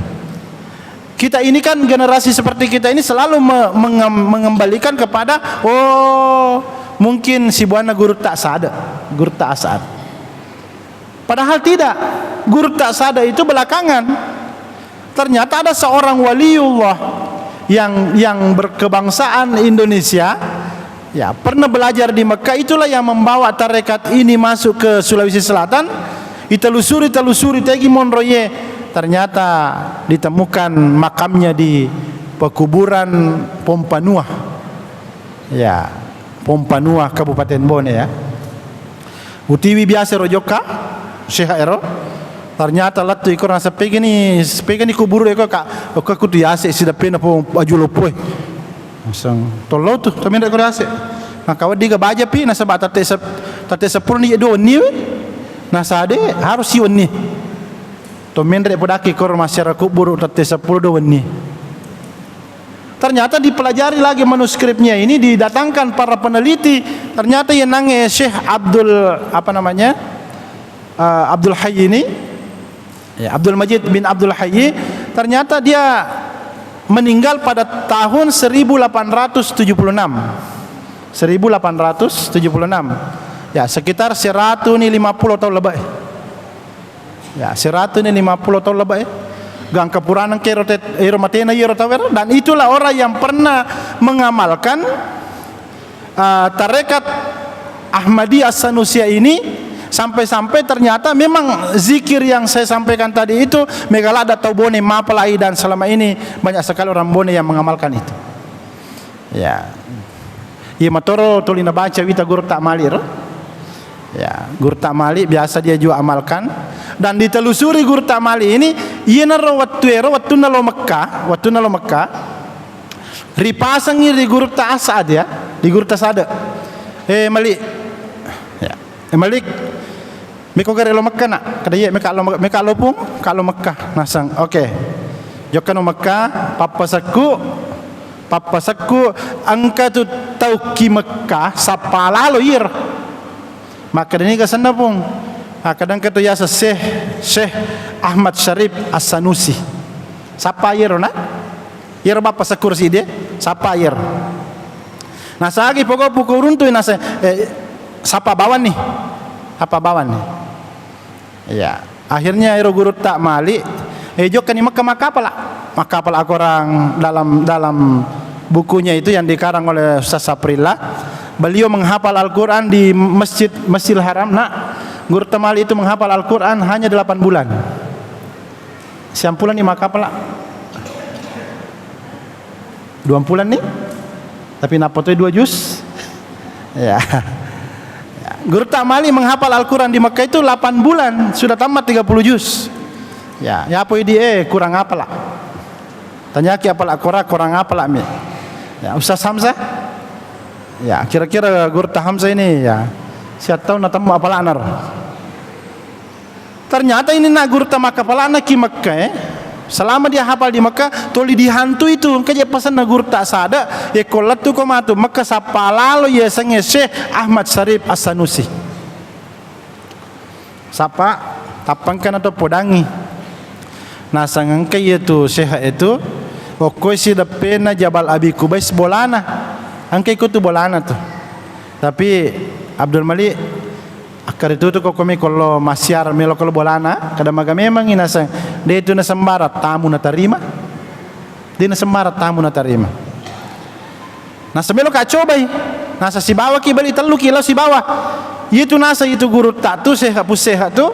Kita ini kan generasi seperti kita ini selalu me-, mengem-, mengembalikan kepada, oh, mungkin sibuanna gurutta As'ad, gurutta As'ad. Padahal tidak. Gurutta As'ad itu belakangan. Ternyata ada seorang waliullah yang, yang berkebangsaan Indonesia, ya, pernah belajar di Mekah, itulah yang membawa tarekat ini masuk ke Sulawesi Selatan. Itelusuri, telusuri, tegi monro ye. Ternyata ditemukan makamnya di pekuburan Pompanua. Ya, Pompanua, Kabupaten Bone, ya. Utiwi biasa ro jokka, Syekh ero. Ternyata lettu iko rasa pegani, pegani kuburu iko ka, iko kutu yase sidappena po aju loppoe. Langsung tollo tu, to menre ko yase. Nah, kawan diga baja pi, nasaba tate sep-, tate sepuluh ni dua wenni we. Nasade harus si wenni. To menre podaki koro masyarakat kuburu tate sepuluh dua wenni. Ternyata dipelajari lagi manuskripnya ini, didatangkan para peneliti. Ternyata yang nange Syekh Abdul, apa namanya, eh, Abdul Hayy ini, ya, Abdul Majid bin Abdul Hayy, ternyata dia meninggal pada tahun seribu delapan ratus tujuh puluh enam. Seribu delapan ratus tujuh puluh enam. Ya, sekitar seratus ni lima puluh tahun lebih. Ya, seratus ni lima puluh tahun lebih, eh. Gangka purana kero te-, ero matena iyaro tau ero. Dan itulah orang yang pernah mengamalkan, ah, tarekat Ahmadiyah As-Sanusiyah ini, sampai-sampai ternyata memang zikir yang saya sampaikan tadi itu, mega ladda tau Bone mapalai, dan selama ini banyak sekali orang Bone yang mengamalkan itu. Ya. Iya matoro tuli nabaca wita Gurutta Malik ro. Ya, Gurutta Malik biasa dia juga amalkan. Dan ditelusuri Gurutta Malik ini, iyanaro wettu ero, wettunna lo Mekka, wettunna lo Mekka, ripasengi ri Gurutta As'ad, ya, di Gurutta As'ad. Eh, Malik. Ya. Eh, Malik. Meko gare lo Mekka, Nak? Kada iya, meka lo, meka lo pung, ka lo Mekka. Naseng, oke. Jokkano Mekka, pappasekku, pappasekku, engka tu tau ki Mekka, sappa lalo iyero. Makkeda niga senna, Pung? Makkeda engka tu yaseng Syekh, Syekh Ahmad Syarif As-Sanusi. Sappa iyero, Nak? Iyero bappa sekkur siddi, sappa iyero. Nasagi poko-, poko runtu nasa, eh, sappa bawang ni. Sappa bawang ni. Iya. Akhirnya ero Gurutta Malik, eh, jokkani Mekka makkapala. Makkapala akorang dalam, dalam bukunya itu yang dikarang oleh Ustaz Saprilla. Beliau menghafal Al-Quran di Masjid, Masjidil Haram. Nah, Gurutta Malik itu menghafal Al-Quran hanya delapan bulan. Siampulani makkapala? Duampulanni? Tapi nappa toi dua juz? Ya. Ya. Gurutta Malik menghafal Al-Quran di Mekah itu delapan bulan, sudah tamat tiga puluh juz. Ya, ya apa idi, eh, kurang apala? Tanyaki apala kora, kurang apala mi? Ya, Ustaz Hamzah? Ya, kira-kira Gurutta Hamzah ini, ya, siattau natemmu apala nar? Ternyata ini na Gurutta makkapalana ki Mekka, eh. Selama dia hafal di Mekka, toli dihantui tu, engka je pasenna Gurutta As'ad, eh, ko lettu ko matu Mekka, sappa lalo yasengnge Syekh Ahmad Syarif As-Sanusi. Sapa, tappangka nato podangi. Nasang engka iyatu Syekh itu, okkoi sideppena Jabal Abi Kubais bolana. Engka iko tu bolana tu. Tapi Abdul Malik, akkaritu tu ko komi kollo massiar melo kollo bolana, kada maga memangi nasang. De tu nasembarang tamu natarima. De nasembarang tamu natarima. Nasa meloka cobai. Nasa sibawaki bali, telluki lao sibawa. Itu nasa itu gurutta tu Syekh Abu Syekh tu.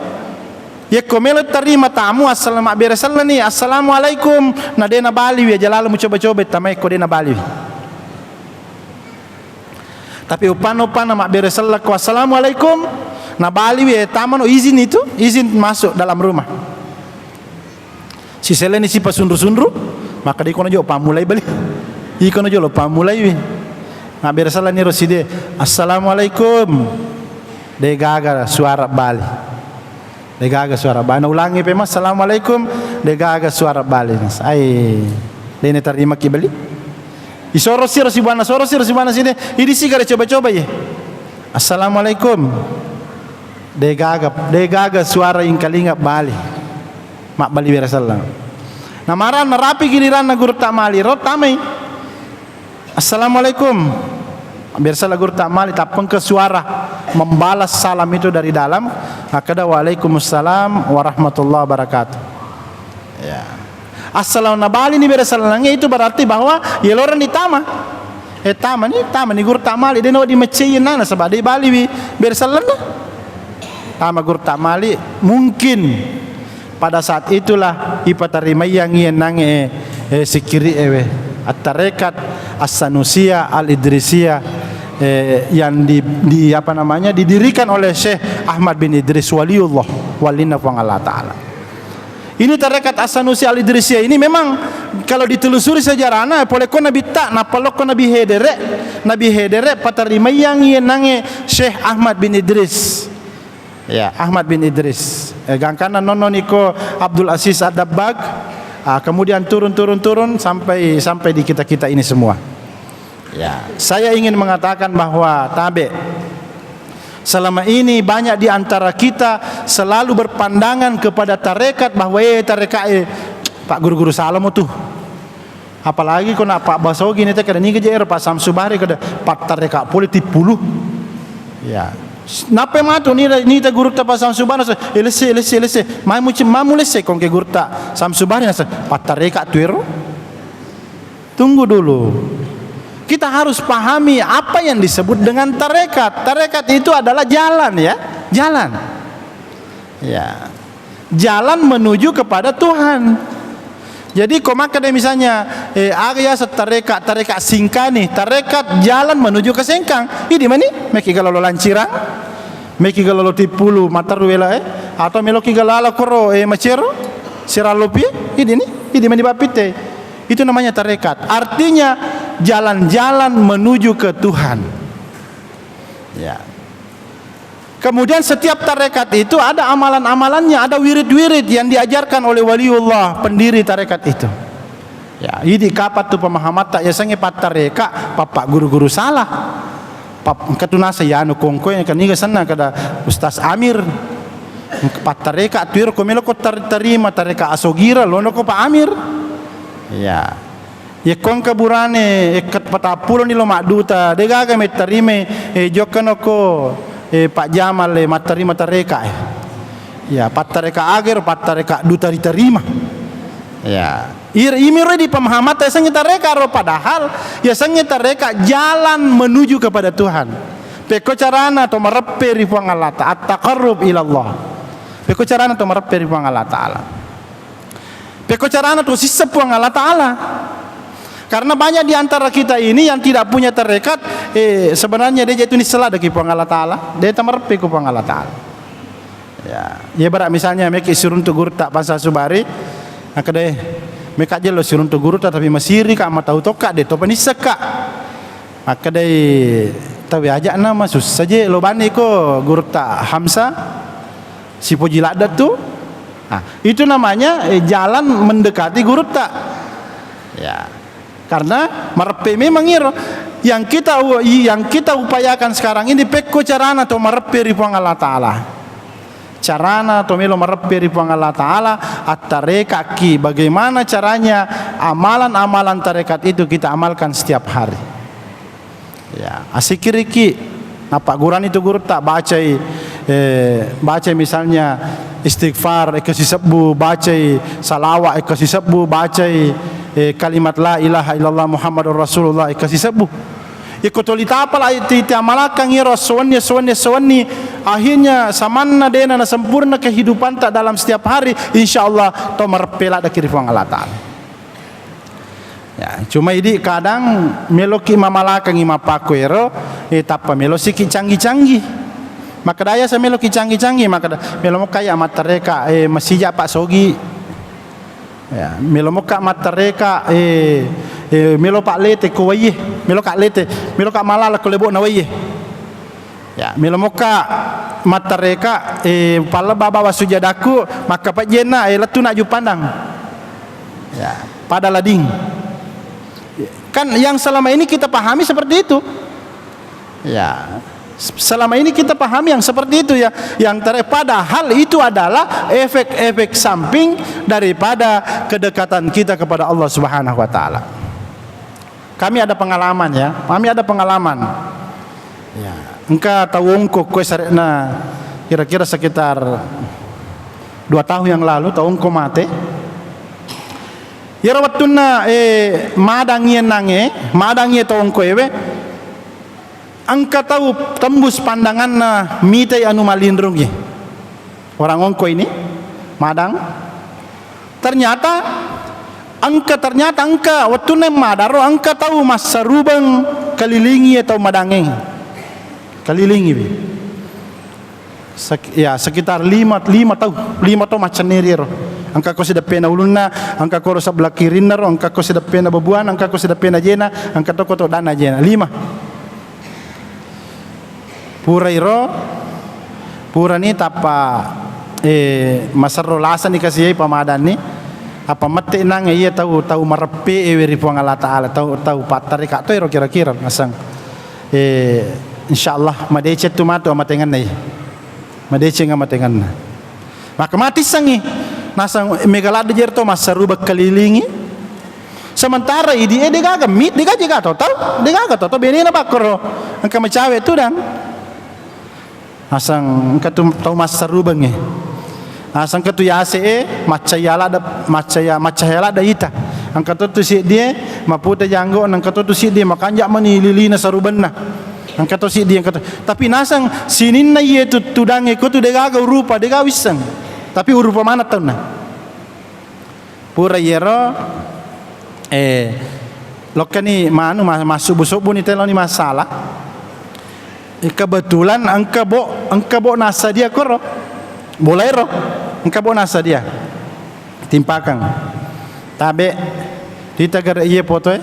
Yekko melo tarima tamu, assalama-, mabbere sellani, "Assalamualaikum." Na de nabaliwi, aja lalo mucoba-coba tamai ko de nabaliwi. Tapi uppanna-uppanna mabbere sellako, "Assalamualaikum." Nabaliwi, eh, tamano izin itu, izin masuk dalam rumah. Siselleni sipasunru-sunru, maka de ikono jo pammulai bali. Ikono jo lo pammulaiwi. Mabbere sellani ro side, "Assalamualaikum." De gaga suara bali. De gaga suara bali. Na ulangi pema, "Assalamualaikum." De gaga suara bali. Ai, de ne tarimaki bali. Isoro siro sibuanna, soro siro sibuanna side. Idi sigare coba-coba ye. "Assalamualaikum." De gaga, de gaga suara ingkalinga bali. Mabbali wira selleng. Namara narapi giliranna gurutta mali ro tamai. "Assalamualaikum." Biasa lagu tamali, tappengke suara membalas salam itu dari dalam, makkeda, "Waalaikumsalam warahmatullahi wabarakatuh." Ya. Assalam nabalini bere sellengnge itu berarti bahwa yeloreng ditama. Eh, tamani, tamani guru tamali, dena wedding meccei nana, sebab de baliwi bere sellenna. Tama guru tamali, mungkin pada saat itulah ipatarimaiyangngi ennangnge, eh, sikkiri'e we, At-Tarekat As-Sanusiyah Al-Idrisiyah, eh, yang di, di, apa namanya, didirikan oleh Syekh Ahmad bin Idris, waliullah, walinna Puang Allah Ta'ala. Ini tarekat As-Sanusiyah Al-Idrisiyah ini memang kalau ditelusuri sejarahna, pole ko Nabi ta, napalokko Nabi Hedere, Nabi Hedere patarimaiyangngi ennangnge Syekh Ahmad bin Idris. Ya, Ahmad bin Idris. Eh, gangkanna nonno niko Abdul Aziz Ad-Dabbagh, ah, kemudian turun, turun, turun sampai, sampai di kita-kita ini semua. Ya, saya ingin mengatakan bahwa tabe, selama ini banyak di antara kita selalu berpandangan kepada tarekat bahwa, eh, tarekat, eh, Pak Guru-guru Salomo tuh. Apalagi ko na Pak Basogi ni te kada niga je ero Pak Samsu Bahri kada pattareka pole tippulu. Ya. Nape matu ni, ni te gurutta Pak Samsu Bahri nasa, "Eh, lesse, lesse, lesse. Mamu ci-, mamu lesse kongke gurutta Samsu Bahri nasa, pattareka tu ero." Tunggu dulu. Kita harus pahami apa yang disebut dengan tarekat. Tarekat itu adalah jalan, ya. Jalan. Ya. Jalan menuju kepada Tuhan. Jadi, ko makkeda misalnya, eh, aga yaseng tarekat, tarekat singkani, tarekat jalan menuju ke Sengkang. Idi mani, meki galo lo Lancirang, meki galo lo Tippulu, Materru wela, eh, atau meloki galo ala koro, eh, Macero, Sirallopi, idi ni, idi mani bapite. Itu namanya tarekat. Artinya, jalan-jalan menuju ke Tuhan. Ya. Kemudian setiap tarekat itu ada amalan-amalannya, ada wirid-wirid yang diajarkan oleh waliullah, pendiri tarekat itu. Ya, idi kapang tu pemahamatta yasengnge pattareka, pappa guru-guru salah. Pap-, engka tu nasa yanu kongkoe, engka niga senna kada Ustaz Amir. Engka pattareka tu ero ko melo ko tar-, tarima tareka asogira, lono ko Pak Amir. Ya. Yekko engka burane, ekka patappulo ni lo madduta, de gaga mettarimai, eh, jokkano ko, eh, Pak Jamal, eh, mattarima tareka, eh. Ya, pattareka agero, pattareka duta ritarima. Ya. Ir-, imiro di pemahamata yasengnge tareka ro, padahal yasengnge tareka jalan menuju kepada Tuhan. Pekko carana to mareppe ri Puang Allah Ta'ala, at-taqarrub ilallah. Pekko carana to mareppe ri Puang Allah Ta'ala. Pekko carana to sisseng Puang Allah Ta'ala. Karena banyak di antara kita ini yang tidak punya tarekat, eh, sebenarnya de je tu nisseng ladde ki Puang Allah Ta'ala. De tamareppe ku Puang Allah Ta'ala. Ya, ya bara misalnya meki siruntu gurutta bangsa subari, makkeda, "Meka je lo siruntu gurutta tapi masiri ka, matau tokka, de topa nisseng ka." Makkedai tau aja na masussa je lo bani ko gurutta Hamsa. Sipoji ladde tu. Nah, itu namanya, eh, jalan mendekati gurutta. Ya. Karena mareppe memang iro. Yang kita u-, yang kita upayakan sekarang ini pekko carana to mareppe ri Puang Allah Ta'ala. Carana to melo mareppe ri Puang Allah Ta'ala, attarekakki. Bagaimana caranya? Amalan-amalan tarekat itu kita amalkan setiap hari. Ya, asikiriki, napaggurani tu gurutta, bacai, eh, bacai misalnya istighfar, eh, kasi sebbu, bacai salawat, eh, kasi sebbu, bacai, eh, kalimat la ilaha illallah Muhammadur Rasulullah, eh, kasi sebbu. Iko toli tapala ti, ti amalakang iyaro suwenni, suwenni, suwenni. Akhirnya samanna dena nasempurna kehidupanta dalam setiap hari, insya Allah to mareppe laddaki ri Puang Allah Ta'ala. Ya, cuma idi kadang meloki mamalakangi mappakkuero, eh, tappa melo siki canggih-canggih. Makkeda iyasa meloki canggih-canggih, makkeda melo mokka iya mattareka, eh, masija pa sogi. Ya, melo mokka mattareka, eh, eh, melo pa lete ko waiye, melo ka lete, melo ka malala ko lebo'na waiye. Ya, melo mokka mattareka, eh, pallebba bawang sujadakku, makka pejjenna, eh, lettu na jupandang. Ya, pada lading. Kan yang selama ini kita pahami seperti itu. Ya, selama ini kita pahami yang seperti itu ya, yang ter-, padahal itu adalah efek-efek samping daripada kedekatan kita kepada Allah Subhanahu wa Ta'ala. Kami ada pengalaman ya, kami ada pengalaman. Ya, engka tau ongko kue sarekna kira-kira sekitar dua tahun yang lalu, tau ongko mate. Iyaro wettunna, eh, madangi ennangnge, madangi tau ongko ewe, engka tau tembus pandanganna mitai anu malinrungnge. Orang ongko ini madang. Ternyata engka, ternyata engka wettunna madaro engka tau massarubeng kelilingi tau madangnge. Kelilingi. Sek-, ya, sekitar lima, lima tau, lima tau maccenneri ero. Engka ko sideppena ulunna, engka ko ro sebelah kirinna ro, engka ko sideppena babuana, engka ko sideppena jena, engka to ko to dana jena. Lima. Pura iro, purani tappa, eh, maserro lasani kasiai pamadanni. Apa mette nang iya tau, tau mareppe ewe ri Puang Allah Ta'ala, tau, tau pattareka to ero kira-kira naseng. Eh, insyaallah madeceng tu matu amatengenna iya. Madeceng amatengenna. Maka matissengngi. Naseng mega ladde jero to massarubeng kelilingi. Sementara idi e degaga mit, degaga to tau, degaga to tau benena pakkoro. Engka macawe tudang. Naseng engka tu tau massarubengnge. Naseng engka tu yase e maccaya ladde, maccaya, maccaya ladde ita. Engka to tu siddie maputa janggo, engka to tu siddie makanja mani lilina sarubenna. Engka to siddi, engka to. Tapi naseng sininna iye tu tudangnge ko tu degaga urupa, degaga wisseng. Tapi urupa maneng taunna. Pura iyero, eh, lokkani manu ma-, massubbu-subbuni teloni massala. Eh, kebetulan engka bo, engka bo nassadia koro. Bolaero, engka bo nassadia. Timpakang. Tabe, tita gare iye fotoe.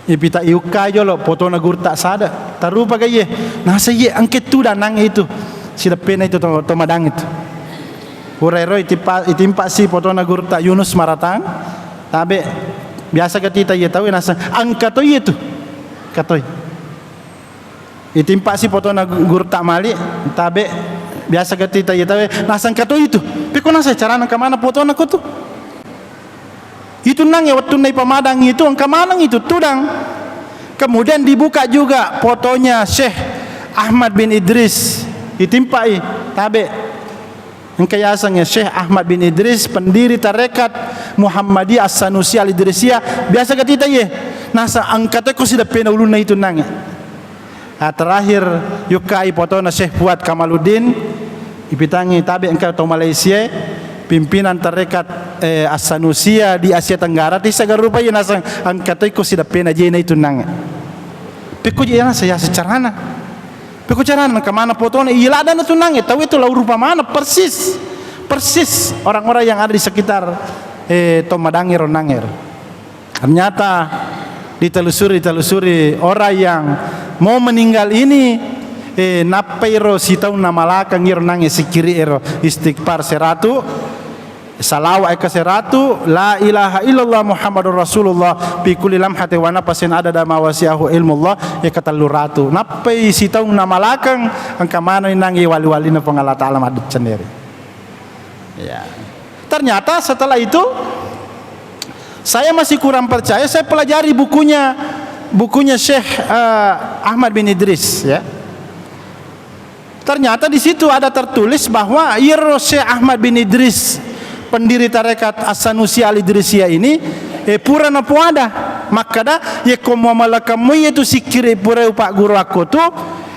Ipita iukkai jolo potona gurutta sada. Tarupa ga iye. Nasa iye engke tudang nangnge itu. Sideppena itu to, to madang itu. Pura ero itimpa, itimpa si potona gurutta Yunus Maratang. Tabe biasa ga tita iye tau nasa engka to iye tu. Katoi. Itimpa si potona gu-, gurutta mali. Tabe biasa ga tita iye tau nasa engka to itu. Peko nasa carana engka mana potona ko tu. Itu nangnge wettunna ipamadang itu engka maneng itu tudang. Kemudian dibuka juga fotonya Syekh Ahmad bin Idris, itimpai, tabe. Engka yasengnge Syekh Ahmad bin Idris, pendiri tarekat Muhammadiyah As-Sanusi Al-Idrisiyah, biasa ga tita iye. Nasa engka to ko sideppena ulunna itu nangnge. Ah, terakhir, yukkai potona Syekh Fuad Kamaluddin, ipitangi tabe engka tau Malaysia, pimpinan tarekat, eh, As-Sanusia di Asia Tenggara, tissa garupa iya naseng engka to iko sideppena jena itu nangnge. Pekko je nasa ya secarana. Pekko carana engka mana potona iya ladana tu nangnge, tau itu lau rupa mana persis. Persis orang-orang yang ada di sekitar, eh, to madangnge ro nangnge ro. Ternyata ditelusuri, ditelusuri orang yang mau meninggal ini, eh, nappai ro sitaung namalakang iro nangnge sikiri ero istighfar seratu. Salawat eka seratu, la ilaha illallah Muhammadur Rasulullah fi kulli lamhatin wa nafasin adada ma wasi'ahu ilmullah eka telluratu. Nappai sitaung namalakang, engka manenni nangnge wali-walina Puang Allah Ta'ala maddecengnge ri. Ya. Ternyata setelah itu, saya masih kurang percaya, saya pelajari bukunya, bukunya Syekh, eh, Ahmad bin Idris, ya. Ternyata di situ ada tertulis bahwa iyaro Syekh Ahmad bin Idris, pendiri tarekat As-Sanusi Al-Idrisiyah ini, eh, pura napoada makkeda, yekko muamalakang moi iyatu sikkiri pura upagguru akko tu,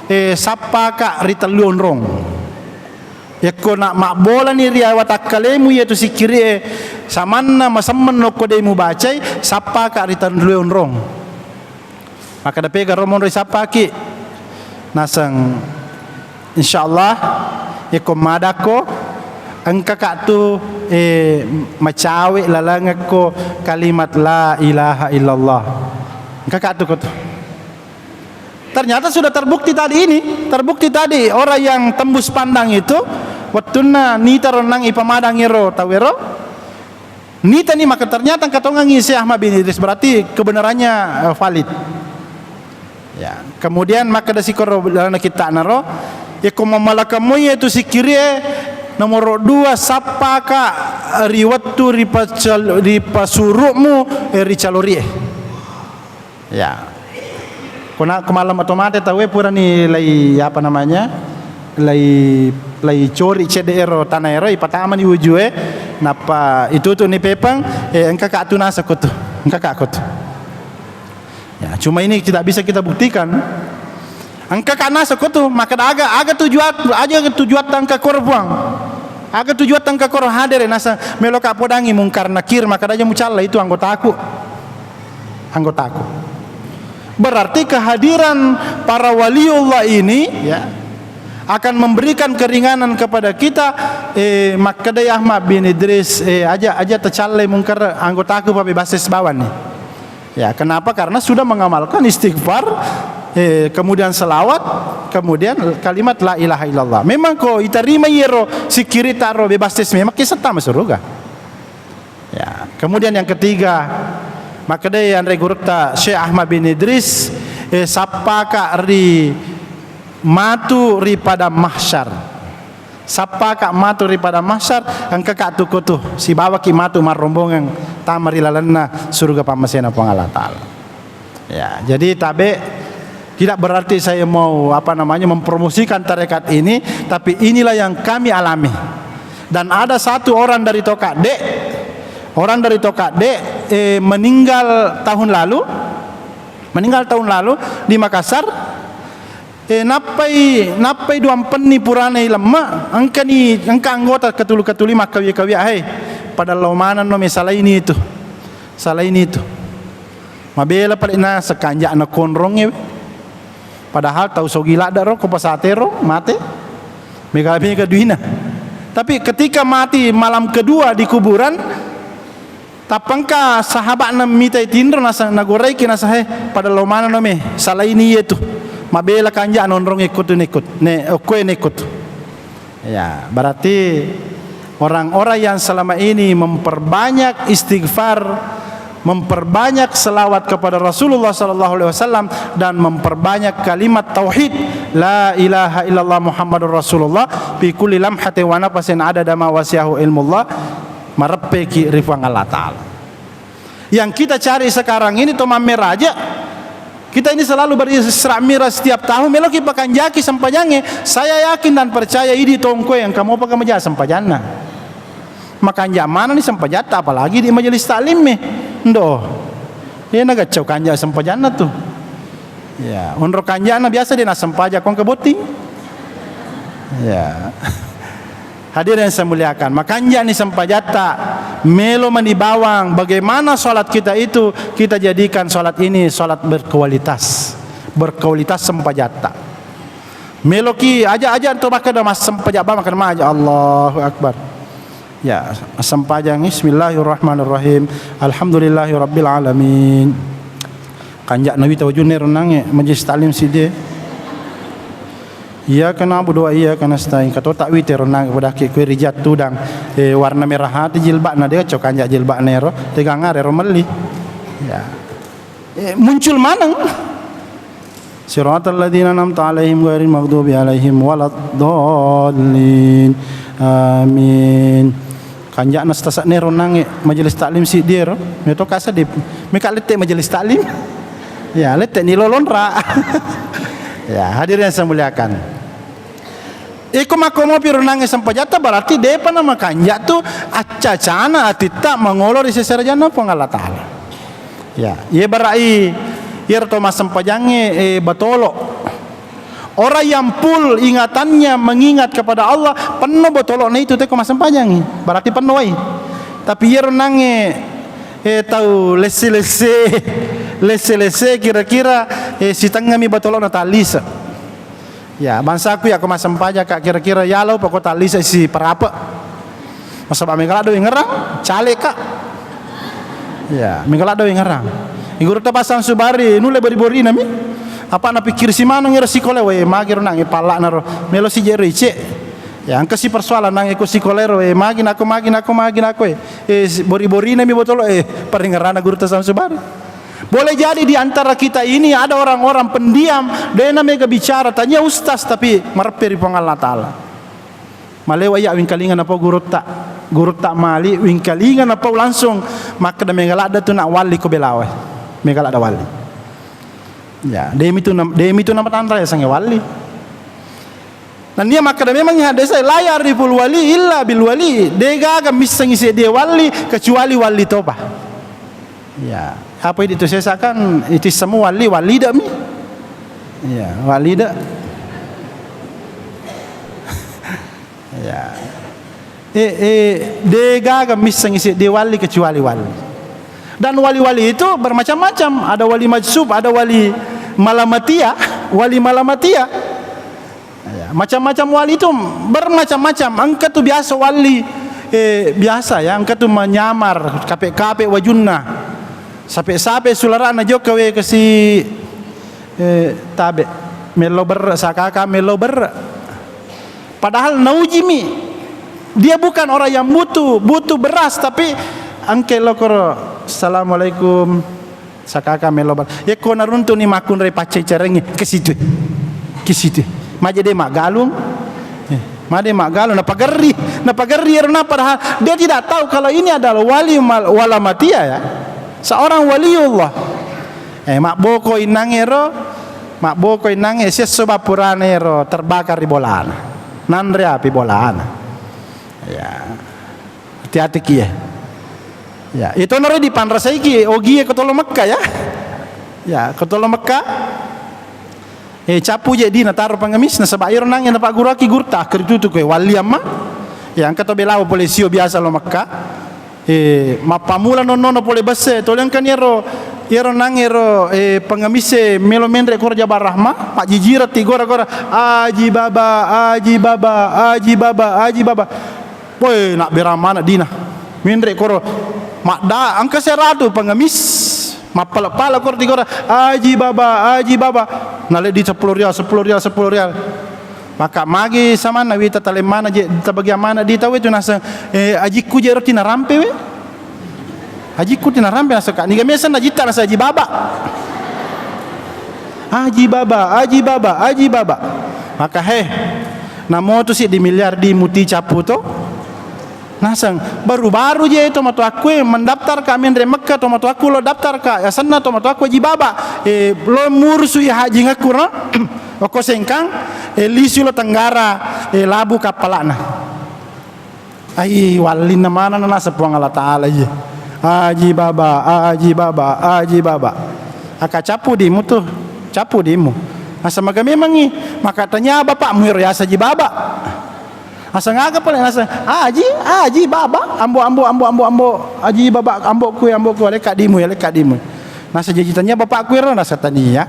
eh, sappaka ri tellu onrong. Yekko na mabbolani ri watakkalemu iyatu sikkiri'e, samanna masemmeng nokko de mubacai, sappaka ri tellu onrong. Makkeda pega ro monro isappaki. Naseng, insyaallah, yekko madakko, engkaka tu, eh, macawe lalengekko kalimat la ilaha illallah. Engkaka tu ko tu. Ternyata sudah terbukti tadi ini, terbukti tadi orang yang tembus pandang itu, wettunna nita ronnang ipamadang ero tau ero, nitani maka ternyata engka tongengi Syekh Ahmad bin Idris, berarti kebenarannya, eh, valid. Ya, kemudian makkeda sikoro dalam kitta naro, yekko mamalakang moi iyatu sikkiri'e, nomor dua, sappaka ri wettu ripacal-, ripasuru'mu, eh, ri calori'e. Ya. Kona, ko malem atau mate tauwe purani lai, apa namanya, lai, lai cori cedde ero tanah ero, ipatamani wujue, nappa itutu ni pepeng, eh, engkaka tu naseng ko tu, engkaka ko tu. Ya, cuma ini tidak bisa kita buktikan. Engkaka naseng ko tu, makkeda aga, aga tujuat, aga tujuatta engka koro Puang. Aga tujuatta engka koro hadere, naseng meloka podangi Mungkar Nakir, makkeda aja mucalla itu anggotaku. Anggotaku. Berarti kehadiran para waliullah ini, ya, akan memberikan keringanan kepada kita, eh, makkedai Ahmad bin Idris, eh, aja, aja tacalle Mungkar, anggotaku pabebasses bawang ni. Ya, kenapa? Karena sudah mengamalkan istighfar, eh, kemudian selawat, kemudian kalimat la ilaha illallah. Memang ko iterima iyero sikkiritta ro bebasses memang kissetta masuruga. Ya, kemudian yang ketiga, makkedai anre gurutta Syekh Ahmad bin Idris, eh, sappaka ri matu ri padang mahsyar. Sappaka matu ri padang mahsyar, engkaka tu ko tu, sibawaki matu marrombongang tama ri lalenna suruga pammasena Puang Allah Ta'ala. Ya, jadi tabe, tidak berarti saya mau, apa namanya, mempromosikan tarekat ini, tapi inilah yang kami alami. Dan ada satu orang dari Tokadde, orang dari Tokadde, eh, meninggal tahun lalu, meninggal tahun lalu di Makassar. Eh, nappai, nappai duampenni purana ilemme, engkani, engka anggota ketulu-ketuli makkawi-kawi, "Hei, pada lao manenno me, salaini itu. Salaini itu." Mabela pale naseng kanja'na konrongnge. Padahal tau sogi ladde ro ko pasate ro mate. Mega-mega duina. Tapi ketika mati malam kedua di kuburan, tappa engka sahaba'na mitai tinro nasa-, nagoraiki nasa, "He, pada lao manenno me, salaini iyetu. Mabela kanja'na onrongnge ko tu nekkut, ne, okkoe nekkut." Ya, berarti orang-orang yang selama ini memperbanyak istighfar, memperbanyak selawat kepada Rasulullah sallallahu alaihi wasallam dan memperbanyak kalimat tauhid, la ilaha illallah Muhammadur Rasulullah, fi kulli lamhatin wa nafasin adada ma wasi'ahu ilmullah, mareppeki ri Puang Allah Ta'ala. Yang kita cari sekarang ini to mammeraja. Kita ini selalu berisra mi'raj setiap tahun, meloki pakanjaki sempajangnge. Saya yakin dan percaya idi tongkoe engka mopa kamaja sempajanna. Makanja manani sempajatta, apalagi di majelis taklimme. Ndo. Iya nagaccau kanja sempajanna tu. Ya, onro kanjana biasa de nassempajang ko engka botting. Ya. Hadirin yang saya muliakan, makanjani sempajatta, melo mani bawang, bagaimana sholat kita itu, kita jadikan sholat ini sholat berkualitas. Berkualitas sempajatta. Meloki aja-aja to makkeda massempajang ba, makkeda maja Allahu Akbar. Ya, assempajang, bismillahirrahmanirrahim. Alhamdulillahirabbil alamin. Kanja'na wita wajunna ero nangnge, majelis taklim sidde. Iyyaka na'budu wa iyyaka nasta'in. Katota wite ro nangnge padakki kue rijang tudang, eh, warna merah hati jilba'na, de' cokanja jilba'na ero, tegangare ro melli. Ya. Eh, muncul maneng. Siratal ladzina an'amta 'alaihim ghairil maghdubi 'alaihim waladdallin. Amin. Kanja'na stasa'ne ro nangnge majelis taklim siddi ero. Meto kasa di, meka lette majelis taklim. Ya, lette ni lolonra. Ya, hadirin yang saya muliakan. Iko makko mopi ro nangnge sempajatta, berarti depa namakanja tu accacana atitta mangolo ri seserajanna Puang Allah Ta'ala. Ya, ye barai, iyaro to massempajangnge, eh, batolo. Orang yang full ingatannya mengingat kepada Allah, penno botolo'na itu teko massempajangngi. Berarti penno wai. Tapi iyaro nangnge, eh, tau lesse-lesse, lesse-lesse kira-kira, eh, sitengngami botolo'na tallise. Ya, bangsaku ya, ko massempajang ka kira-kira ya, lao poko tallise si perape. Nasaba mega ladde wengngerang, caleg ka. Ya, mega ladde wengngerang. I gurutta Pasang Subari, nulle bori-borina mi. Apa napikkiri si maneng ero sikola, we, magi ro nangnge palla'na ro. Melo si jero ice. Ya, engka si persoalan nangnge ko sikola ero, we, magi nako, magi nako, magi nako, eh. Eh, si-, bori-borina mi botolo, eh, parengngerana gurutta Pasang Subari. Boleh jadi di antara kita ini ada orang-orang pendiam, dena mega bicara, tania ustaz tapi mareppe ri Puang Allah Ta'ala. Malewa iya wingkalinga napau gurutta, gurutta mali wingkalinga napau langsung makkeda mega ladde tu nak walli ko belawe. Mega ladde walli. Ya, demi tu nam-, demi tu nama tanra ya sange walli. Nennia makkeda memang hadese, "La ya'riful wali illa bil wali." Degaga missengngi seddie walli kecuali walli toba. Ya, apa idi tu sesa kan, itu semua walli, walli de mi. Ya, walli de. Ya. Eh, eh, degaga missengngi seddie walli kecuali walli. Dan wali-wali itu bermacam-macam. Ada wali majsub, ada wali malamatia, wali malamatia. Ya, macam-macam wali itu bermacam-macam. Engka tu biasa wali, eh, biasa ya, engka tu menyamar, kape-kape wajunna. Sape-sape sularana jokka we kasi, eh, tabe. Mello berre, sakaka mello berre. Padahal naujimi. Dia bukan orang yang butuh, butuh beras, tapi engke lokoro, "Assalamualaikum." Sakaka melo bar-, yekko naruntuni makkunrai paccacarengngi, ke situ. Ke situ. Maje de maggalung. Eh, made maggalung, napagerri, napagerri ero na, padahal dia tidak tahu kalau ini adalah wali mal-, wala matia ya. Seorang waliullah. Eh, mabboko innangero, mabboko innange siesso bapurane ero terbakar ri bolana. Nanre api bolana. Ya. Hati-hati ki, ya. Ya, itonaro dipanrasaiki ogie ko tolo Mekka, ya. Ya, ko tolo Mekka. Eh, cappu je dina taro pengemis, nasaba iro nange napagguruaki gurutta, akkeritutu koe, walli amma. Ya, engka to belawo pole sio biasa lo Mekka. Eh, mappamula nonnono pole besse, tole engkani ero, ero nang ero, eh, pengemise melo menre koro Jabal Rahmah, majjijireng ti gora-gora, "Aji Baba, Aji Baba, Aji Baba, Aji Baba." Woi, nabberang maneng dina. Menre koro. Madda, engka seratu pengemis. Mappala-pala koro tigora, "Aji Baba, Aji Baba." Naleddi seppulo rial, seppulo rial, seppulo rial. Maka magi samanna wita talemmana je, tabagiang maneng di tau itu naseng, eh, ajikku je roti narampe we. Ajikku ti narampe naseng ka. Niga meseng najitta naseng Aji Baba. "Aji Baba, Aji Baba, Aji Baba." Maka he, namotu siddi miliar di muti cappu to. Naseng, baru-baru je tomatoakku e mendaftar ka menre Mekka, tomatoakku lo daftar ka, asenna tomatoakku Aji Baba, eh, lo murusui hajingekku ro, okko Sengkang, eh, lisu lo Tenggara, eh, labu kappalakna. Ai, wallinna maneng naseng Puang Allah Ta'ala, iye. Aji Baba, Aji Baba, Aji Baba. Aka cappu dimu tu, cappu dimu. Naseng maga memangngi, maka tanya bapakmu ero yaseng Aji Baba. Naseng aga pale naseng, "Aji, Aji, Baba, ambo, ambo, ambo, ambo, ambo, Aji Baba, amboku, amboku, alekka dimu, alekka dimu." Naseng jaji tania bapakku ero, naseng tania.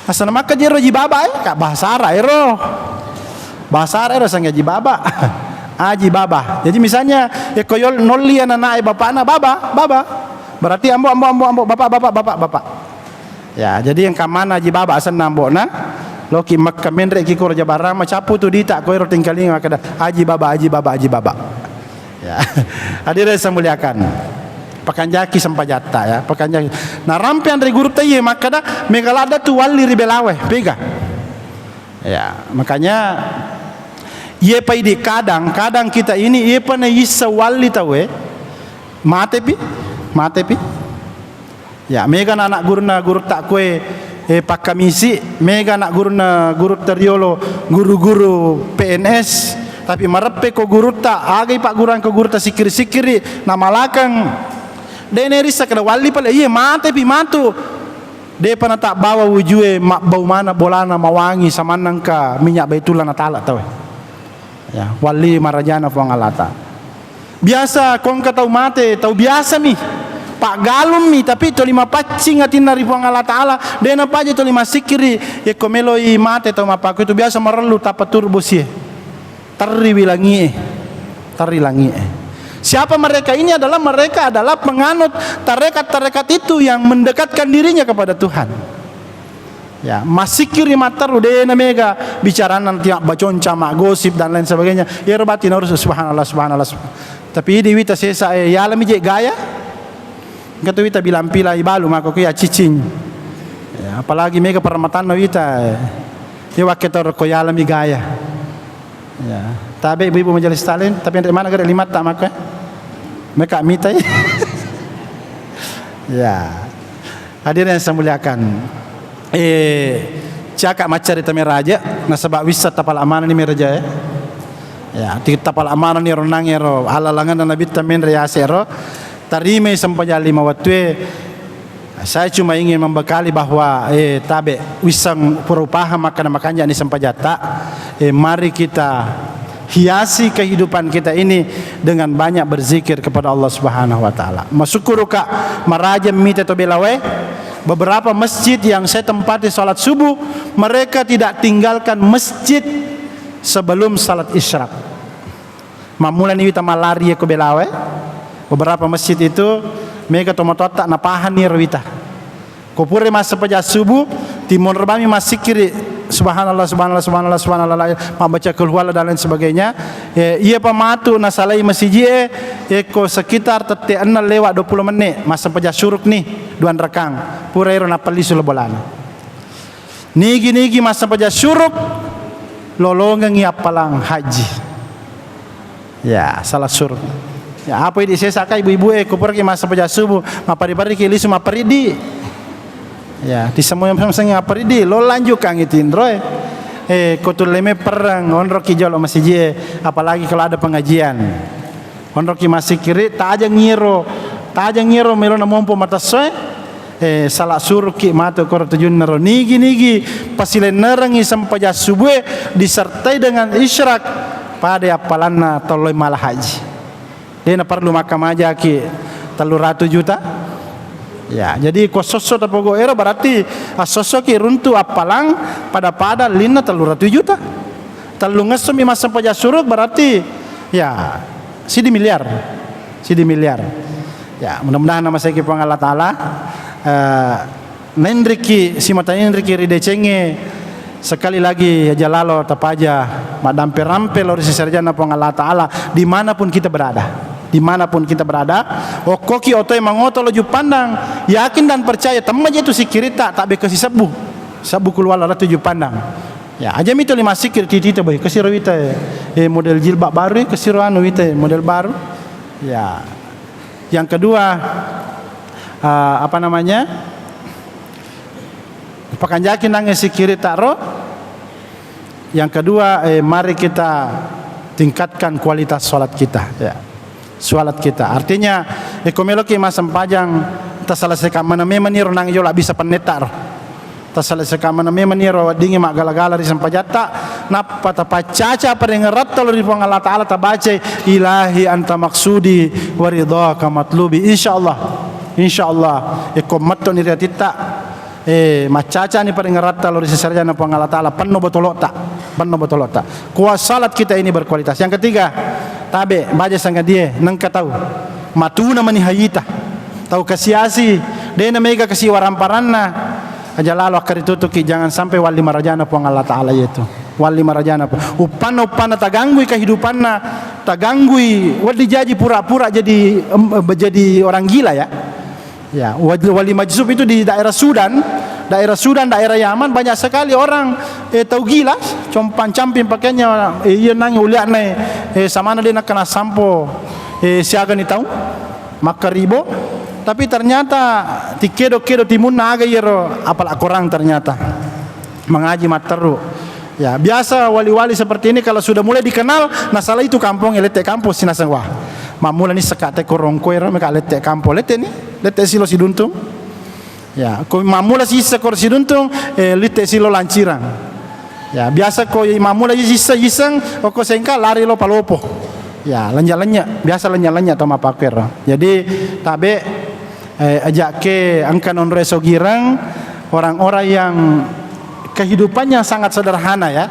Naseng namakka jero Aji Baba, eh, ka bahasa Arab ero. Bahasa Arab ero seng Aji Baba. Aji Baba. Jadi misalnya, eko yol-, nolli ananae bapakna, "Baba, Baba." Berarti ambo, ambo, ambo, ambo, bapak, bapak, bapak, bapak. Ya, jadi engka maneng Aji Baba asenna ambona. Loki Mekka, menre ki koro Jabal Rahmah, cappu tu dita ko ero tengkalinga makkeda, "Aji baba, aji baba, aji baba." Ya. Hadirin saya muliakan. Pakanjaki sempajatta ya, pakanjaki. Nah, rampe anre gurutta iye makkeda, "Mega ladda tu walli ri belawe." Pega. Ya, makanya iye pa idi kadang, kadang kita ini iye pa naissa walli tauwe, matepi, matepi. Ya, mega na anak gurunna gurutta koe, eh, pakkamisi, mega anak gurunna gurutta riolo guru-guru P N S, tapi mareppe ko gurutta, agai pagguruang ko gurutta sikkiri-sikkiri, namalakang. De' nerissa kada walli pale, iye matepi matu. De'pa natabbawa wujue mabbau mana bolana mawangi samannangka minyak baitullah natala tauwe. Ya, walli marajana Puang Allah Ta'ala. Biasa ko engka tau mate, tau biasa mi. Paggalung mi, tapi toli mapaccing atinna ri Puang Allah Ta'ala, de' napaja toli massikkiri, yekko meloi mate tau mappakko itu biasa marellu tappa turbo sie. Terriwi langie. Terri langie. Siapa mereka ini? Adalah mereka adalah penganut tarekat-tarekat itu yang mendekatkan dirinya kepada Tuhan. Ya, massikkiri matteru, de' na mega bicarana nanti mabbaconca, maggosip dan lain sebagainya. Iyaro batti naurus, subhanallah, subhanallah, subhanallah. Tapi idi wita sesa, eh, yalami je gaya. Engka tu wita bilang pila ibalu mako ke ya cicing. Ya, apalagi mega permatanna wita, eh. Iya wakke toro ko yalami gaya. Ya, tabe ibu-ibu majelis taklim, tapi nanti mana gare limatta mako, eh. Meka mitai. Ya. Hadirin yang saya muliakan, eh, caka maccarita meraja, nasaba wissa tapala manani meraja, ya. Ya, ti tapala manani ro nang ero, alalangan Nabitta menre yase ro, tarimai sempajang lima wattue. Saya cuma ingin membekali bahwa, eh, tabe wissang pura upaha makkana makanja ni sempajatta, eh, mari kita hiasi kehidupan kita ini dengan banyak berzikir kepada Allah Subhanahu wa Ta'ala. Masukkuruka maraja mita to belawe, beberapa masjid yang saya tempati salat subuh, mereka tidak tinggalkan masjid sebelum salat isyraq. Mammulani wita malari ko belawe, beberapa masjid itu mega tomatoatta napahani ro wita. Ko pura massempajang subuh, timonro bami massikkiri, subhanallah, subhanallah, subhanallah, subhanallah, mabbaca qul huwallah dan lain sebagainya. Eh, iya pa matu nasalai masiji e, eh, ko sekitar tette enneng lewat dua puluh menit, massempajang syuruk ni, dua rakang. Pura ero nappallisu lo bolana. Nigi-nigi massempajang syuruk, lolongengi appalang haji. Ya, salat syuruk. Ya, apa idi sesa ka ibu-ibu e, ko puraki massempajang subuh, mapari-pariki lisu mapariddi. Ya, tisemua massempajang mapariddi, lo lanjukkangi tinro e. Eh, ko tulle me perreng, onroki jolo masiji e, apalagi kalau ada pengajian. Onroki massikkiri, tajengiro, tajengiro melo namompo matessoe. Eh, salat syurukki matu koro tujunna ro. Nigi-nigi pasilennerengi sempajang subuh e disertai dengan isyraq pada appalanna tollo mala haji. De' naparellu makkamajaki tellu ratu juta. Ya, jadi ko sosso tapogo ero berarti assosso ki runtu appalang pada-pada linna tellu ratu juta. Tellungesso mi massempajang syuruk berarti ya siddi miliar. Siddi miliar. Ya, mudah-mudahan namaseiki Puang Allah Ta'ala, eh, nainriki, simata inriki ri decengnge, sekali lagi aja lalo tapaja maddampe-rampe lao ri seserajanna Puang Allah Ta'ala, dimanapun kita berada. Dimanapun kita berada, okkoki otoe mangoto lo Juppandang, yakin dan percaya, temmaje tu sikkiritta, tabbe kasi sebbu. Sebbu kuluwalla ratu Juppandang. Ya, aja mito lima sikkiri titita boy, kasiro wita, eh, model jilbab baru, eh, kasiro anu wita, eh, model baru. Ya. Yang kedua, eh, apa namanya? Pakanjaki nangnge sikkiri taro. Yang kedua, eh, mari kita tingkatkan kualitas sholat kita, ya. Sholat kita. Artinya, eh, ko meloki massempajang, taselesaikan mana memang niro nang yola bisa pennetta ro. Taselesaikan mana memang niro weddingi maggala-gala ri sempajatta, nappa tapaccaca paringeratta lo ri Puang Allah Ta'ala, tabacai, "Ilahi anta maksudi wa ridhaka matlubi." Insyaallah. Insyaallah. Eko metto ni ri atitta, eh, maccacani paringeratta lo ri seserajanna Puang Allah Ta'ala, penno botolotta. Penno botolotta. Kuat salat kita ini berkualitas. Yang ketiga, tabe, baja sangadie, nengka tau. Matuna mani hayita. Tau kasiasi, dena mega kasiwaramparanna. Aja lalo akkaritutuki, jangan sampai walli marajana Puang Allah Ta'ala, yaitu walli marajana Puang. Uppanna, uppanna taganggui kehidupanna, taganggui, wedding jaji pura-pura jadi, em, jadi orang gila, ya. Ya, wal-, wali majzub itu di daerah Sudan, daerah Sudan, daerah Yaman, banyak sekali orang, eh, tau gila, compang-camping pakaiannya, eh, iya nangi uliakna, eh, samana de nakkana sampo, eh, siaga ni tau, makkaribo. Tapi ternyata tikkedo-kedo timunna aga iyaro apala Korang ternyata. Mengaji matteru. Ya, biasa wali-wali seperti ini kalau sudah mulai dikenal, nasala itu kampung, ya, lette kampung sinaseng, wah. Mammula ni seka te korongko ero meka lette kampung, lette ni, lette silo Siduntung. Ya, ko mammula sisa kor Siduntung, eh, lette silo Lancirang. Ya, biasa ko mammula sisa iseng, oko sengka lari lo Palopo. Ya, lenya-lenya, biasa lenya-lenya to mapakero. Jadi, tabe, eh, ajakke engka nonro esogireng orang-orang yang kehidupannya sangat sederhana, ya.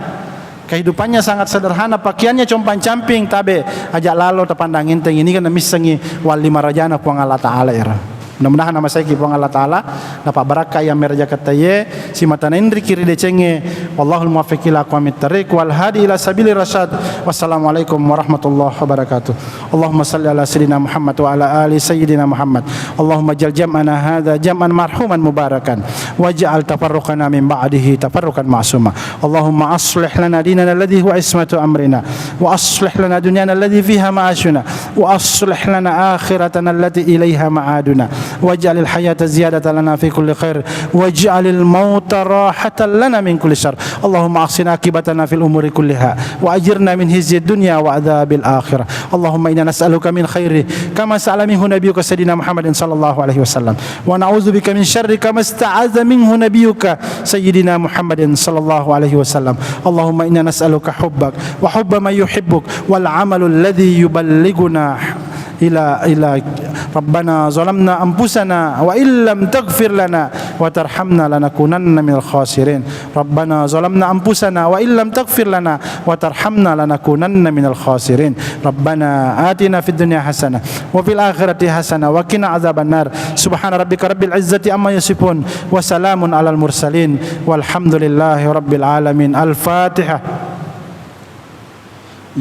Kehidupannya sangat sederhana, pakaiannya compang-camping, tabe, aja lalo tapandang enteng ini kan missengi walli marajana Puang Allah Ta'ala era. Mudah-mudahan namasaiki Puang Allah Ta'ala, napabbarakkai ammerajakattaye, simata nainriki ri decengnge. Wallahul muwaffiq ila aqwamit thariq wal hadi ila sabili rasyad. Wassalamualaikum warahmatullahi wabarakatuh. اللهم صل على سيدنا محمد وعلى آل سيدنا محمد. اللهم اجعل جمعنا هذا جمعا مرحوما مباركا، واجعل تفرقنا من بعده تفرقا معصوما. اللهم أصلح لنا ديننا الذي هو عصمة أمرنا، وأصلح لنا دنيانا الذي فيها معاشنا، وأصلح لنا آخرتنا التي إليها معادنا، واجعل الحياة زيادة لنا في كل خير، واجعل الموت راحة لنا من كل شر. اللهم أحسن عاقبتنا في الأمور كلها، وأجرنا من خزي الدنيا وعذاب الآخرة. اللهم إنا نسألك من خير كما سأل منه نبيك سيدنا محمد صلى الله عليه وسلم، ونعوذ بك من شر كما استعاذ منه نبيك سيدنا محمد صلى الله عليه وسلم. اللهم إنا نسألك حبك وحب من يحبك والعمل الذي يبلغنا إلى، إلى، ربنا ظلمنا أنفسنا وإن لم تغفر لنا وترحمنا لنكونن من الخاسرين. ربنا ظلمنا أنفسنا وإن لم تغفر لنا وترحمنا لنكونن من الخاسرين. ربنا آتنا في الدنيا حسنة وفي الآخرة حسنة وقنا عذاب النار. سبحان ربك رب العزة عما يصفون وسلام على المرسلين والحمد لله رب العالمين. الفاتحة.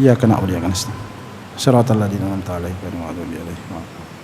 إياك نعبد وإياك نستعين. صراط الذين أنعمت عليهم غير المغضوب عليهم ولا الضالين.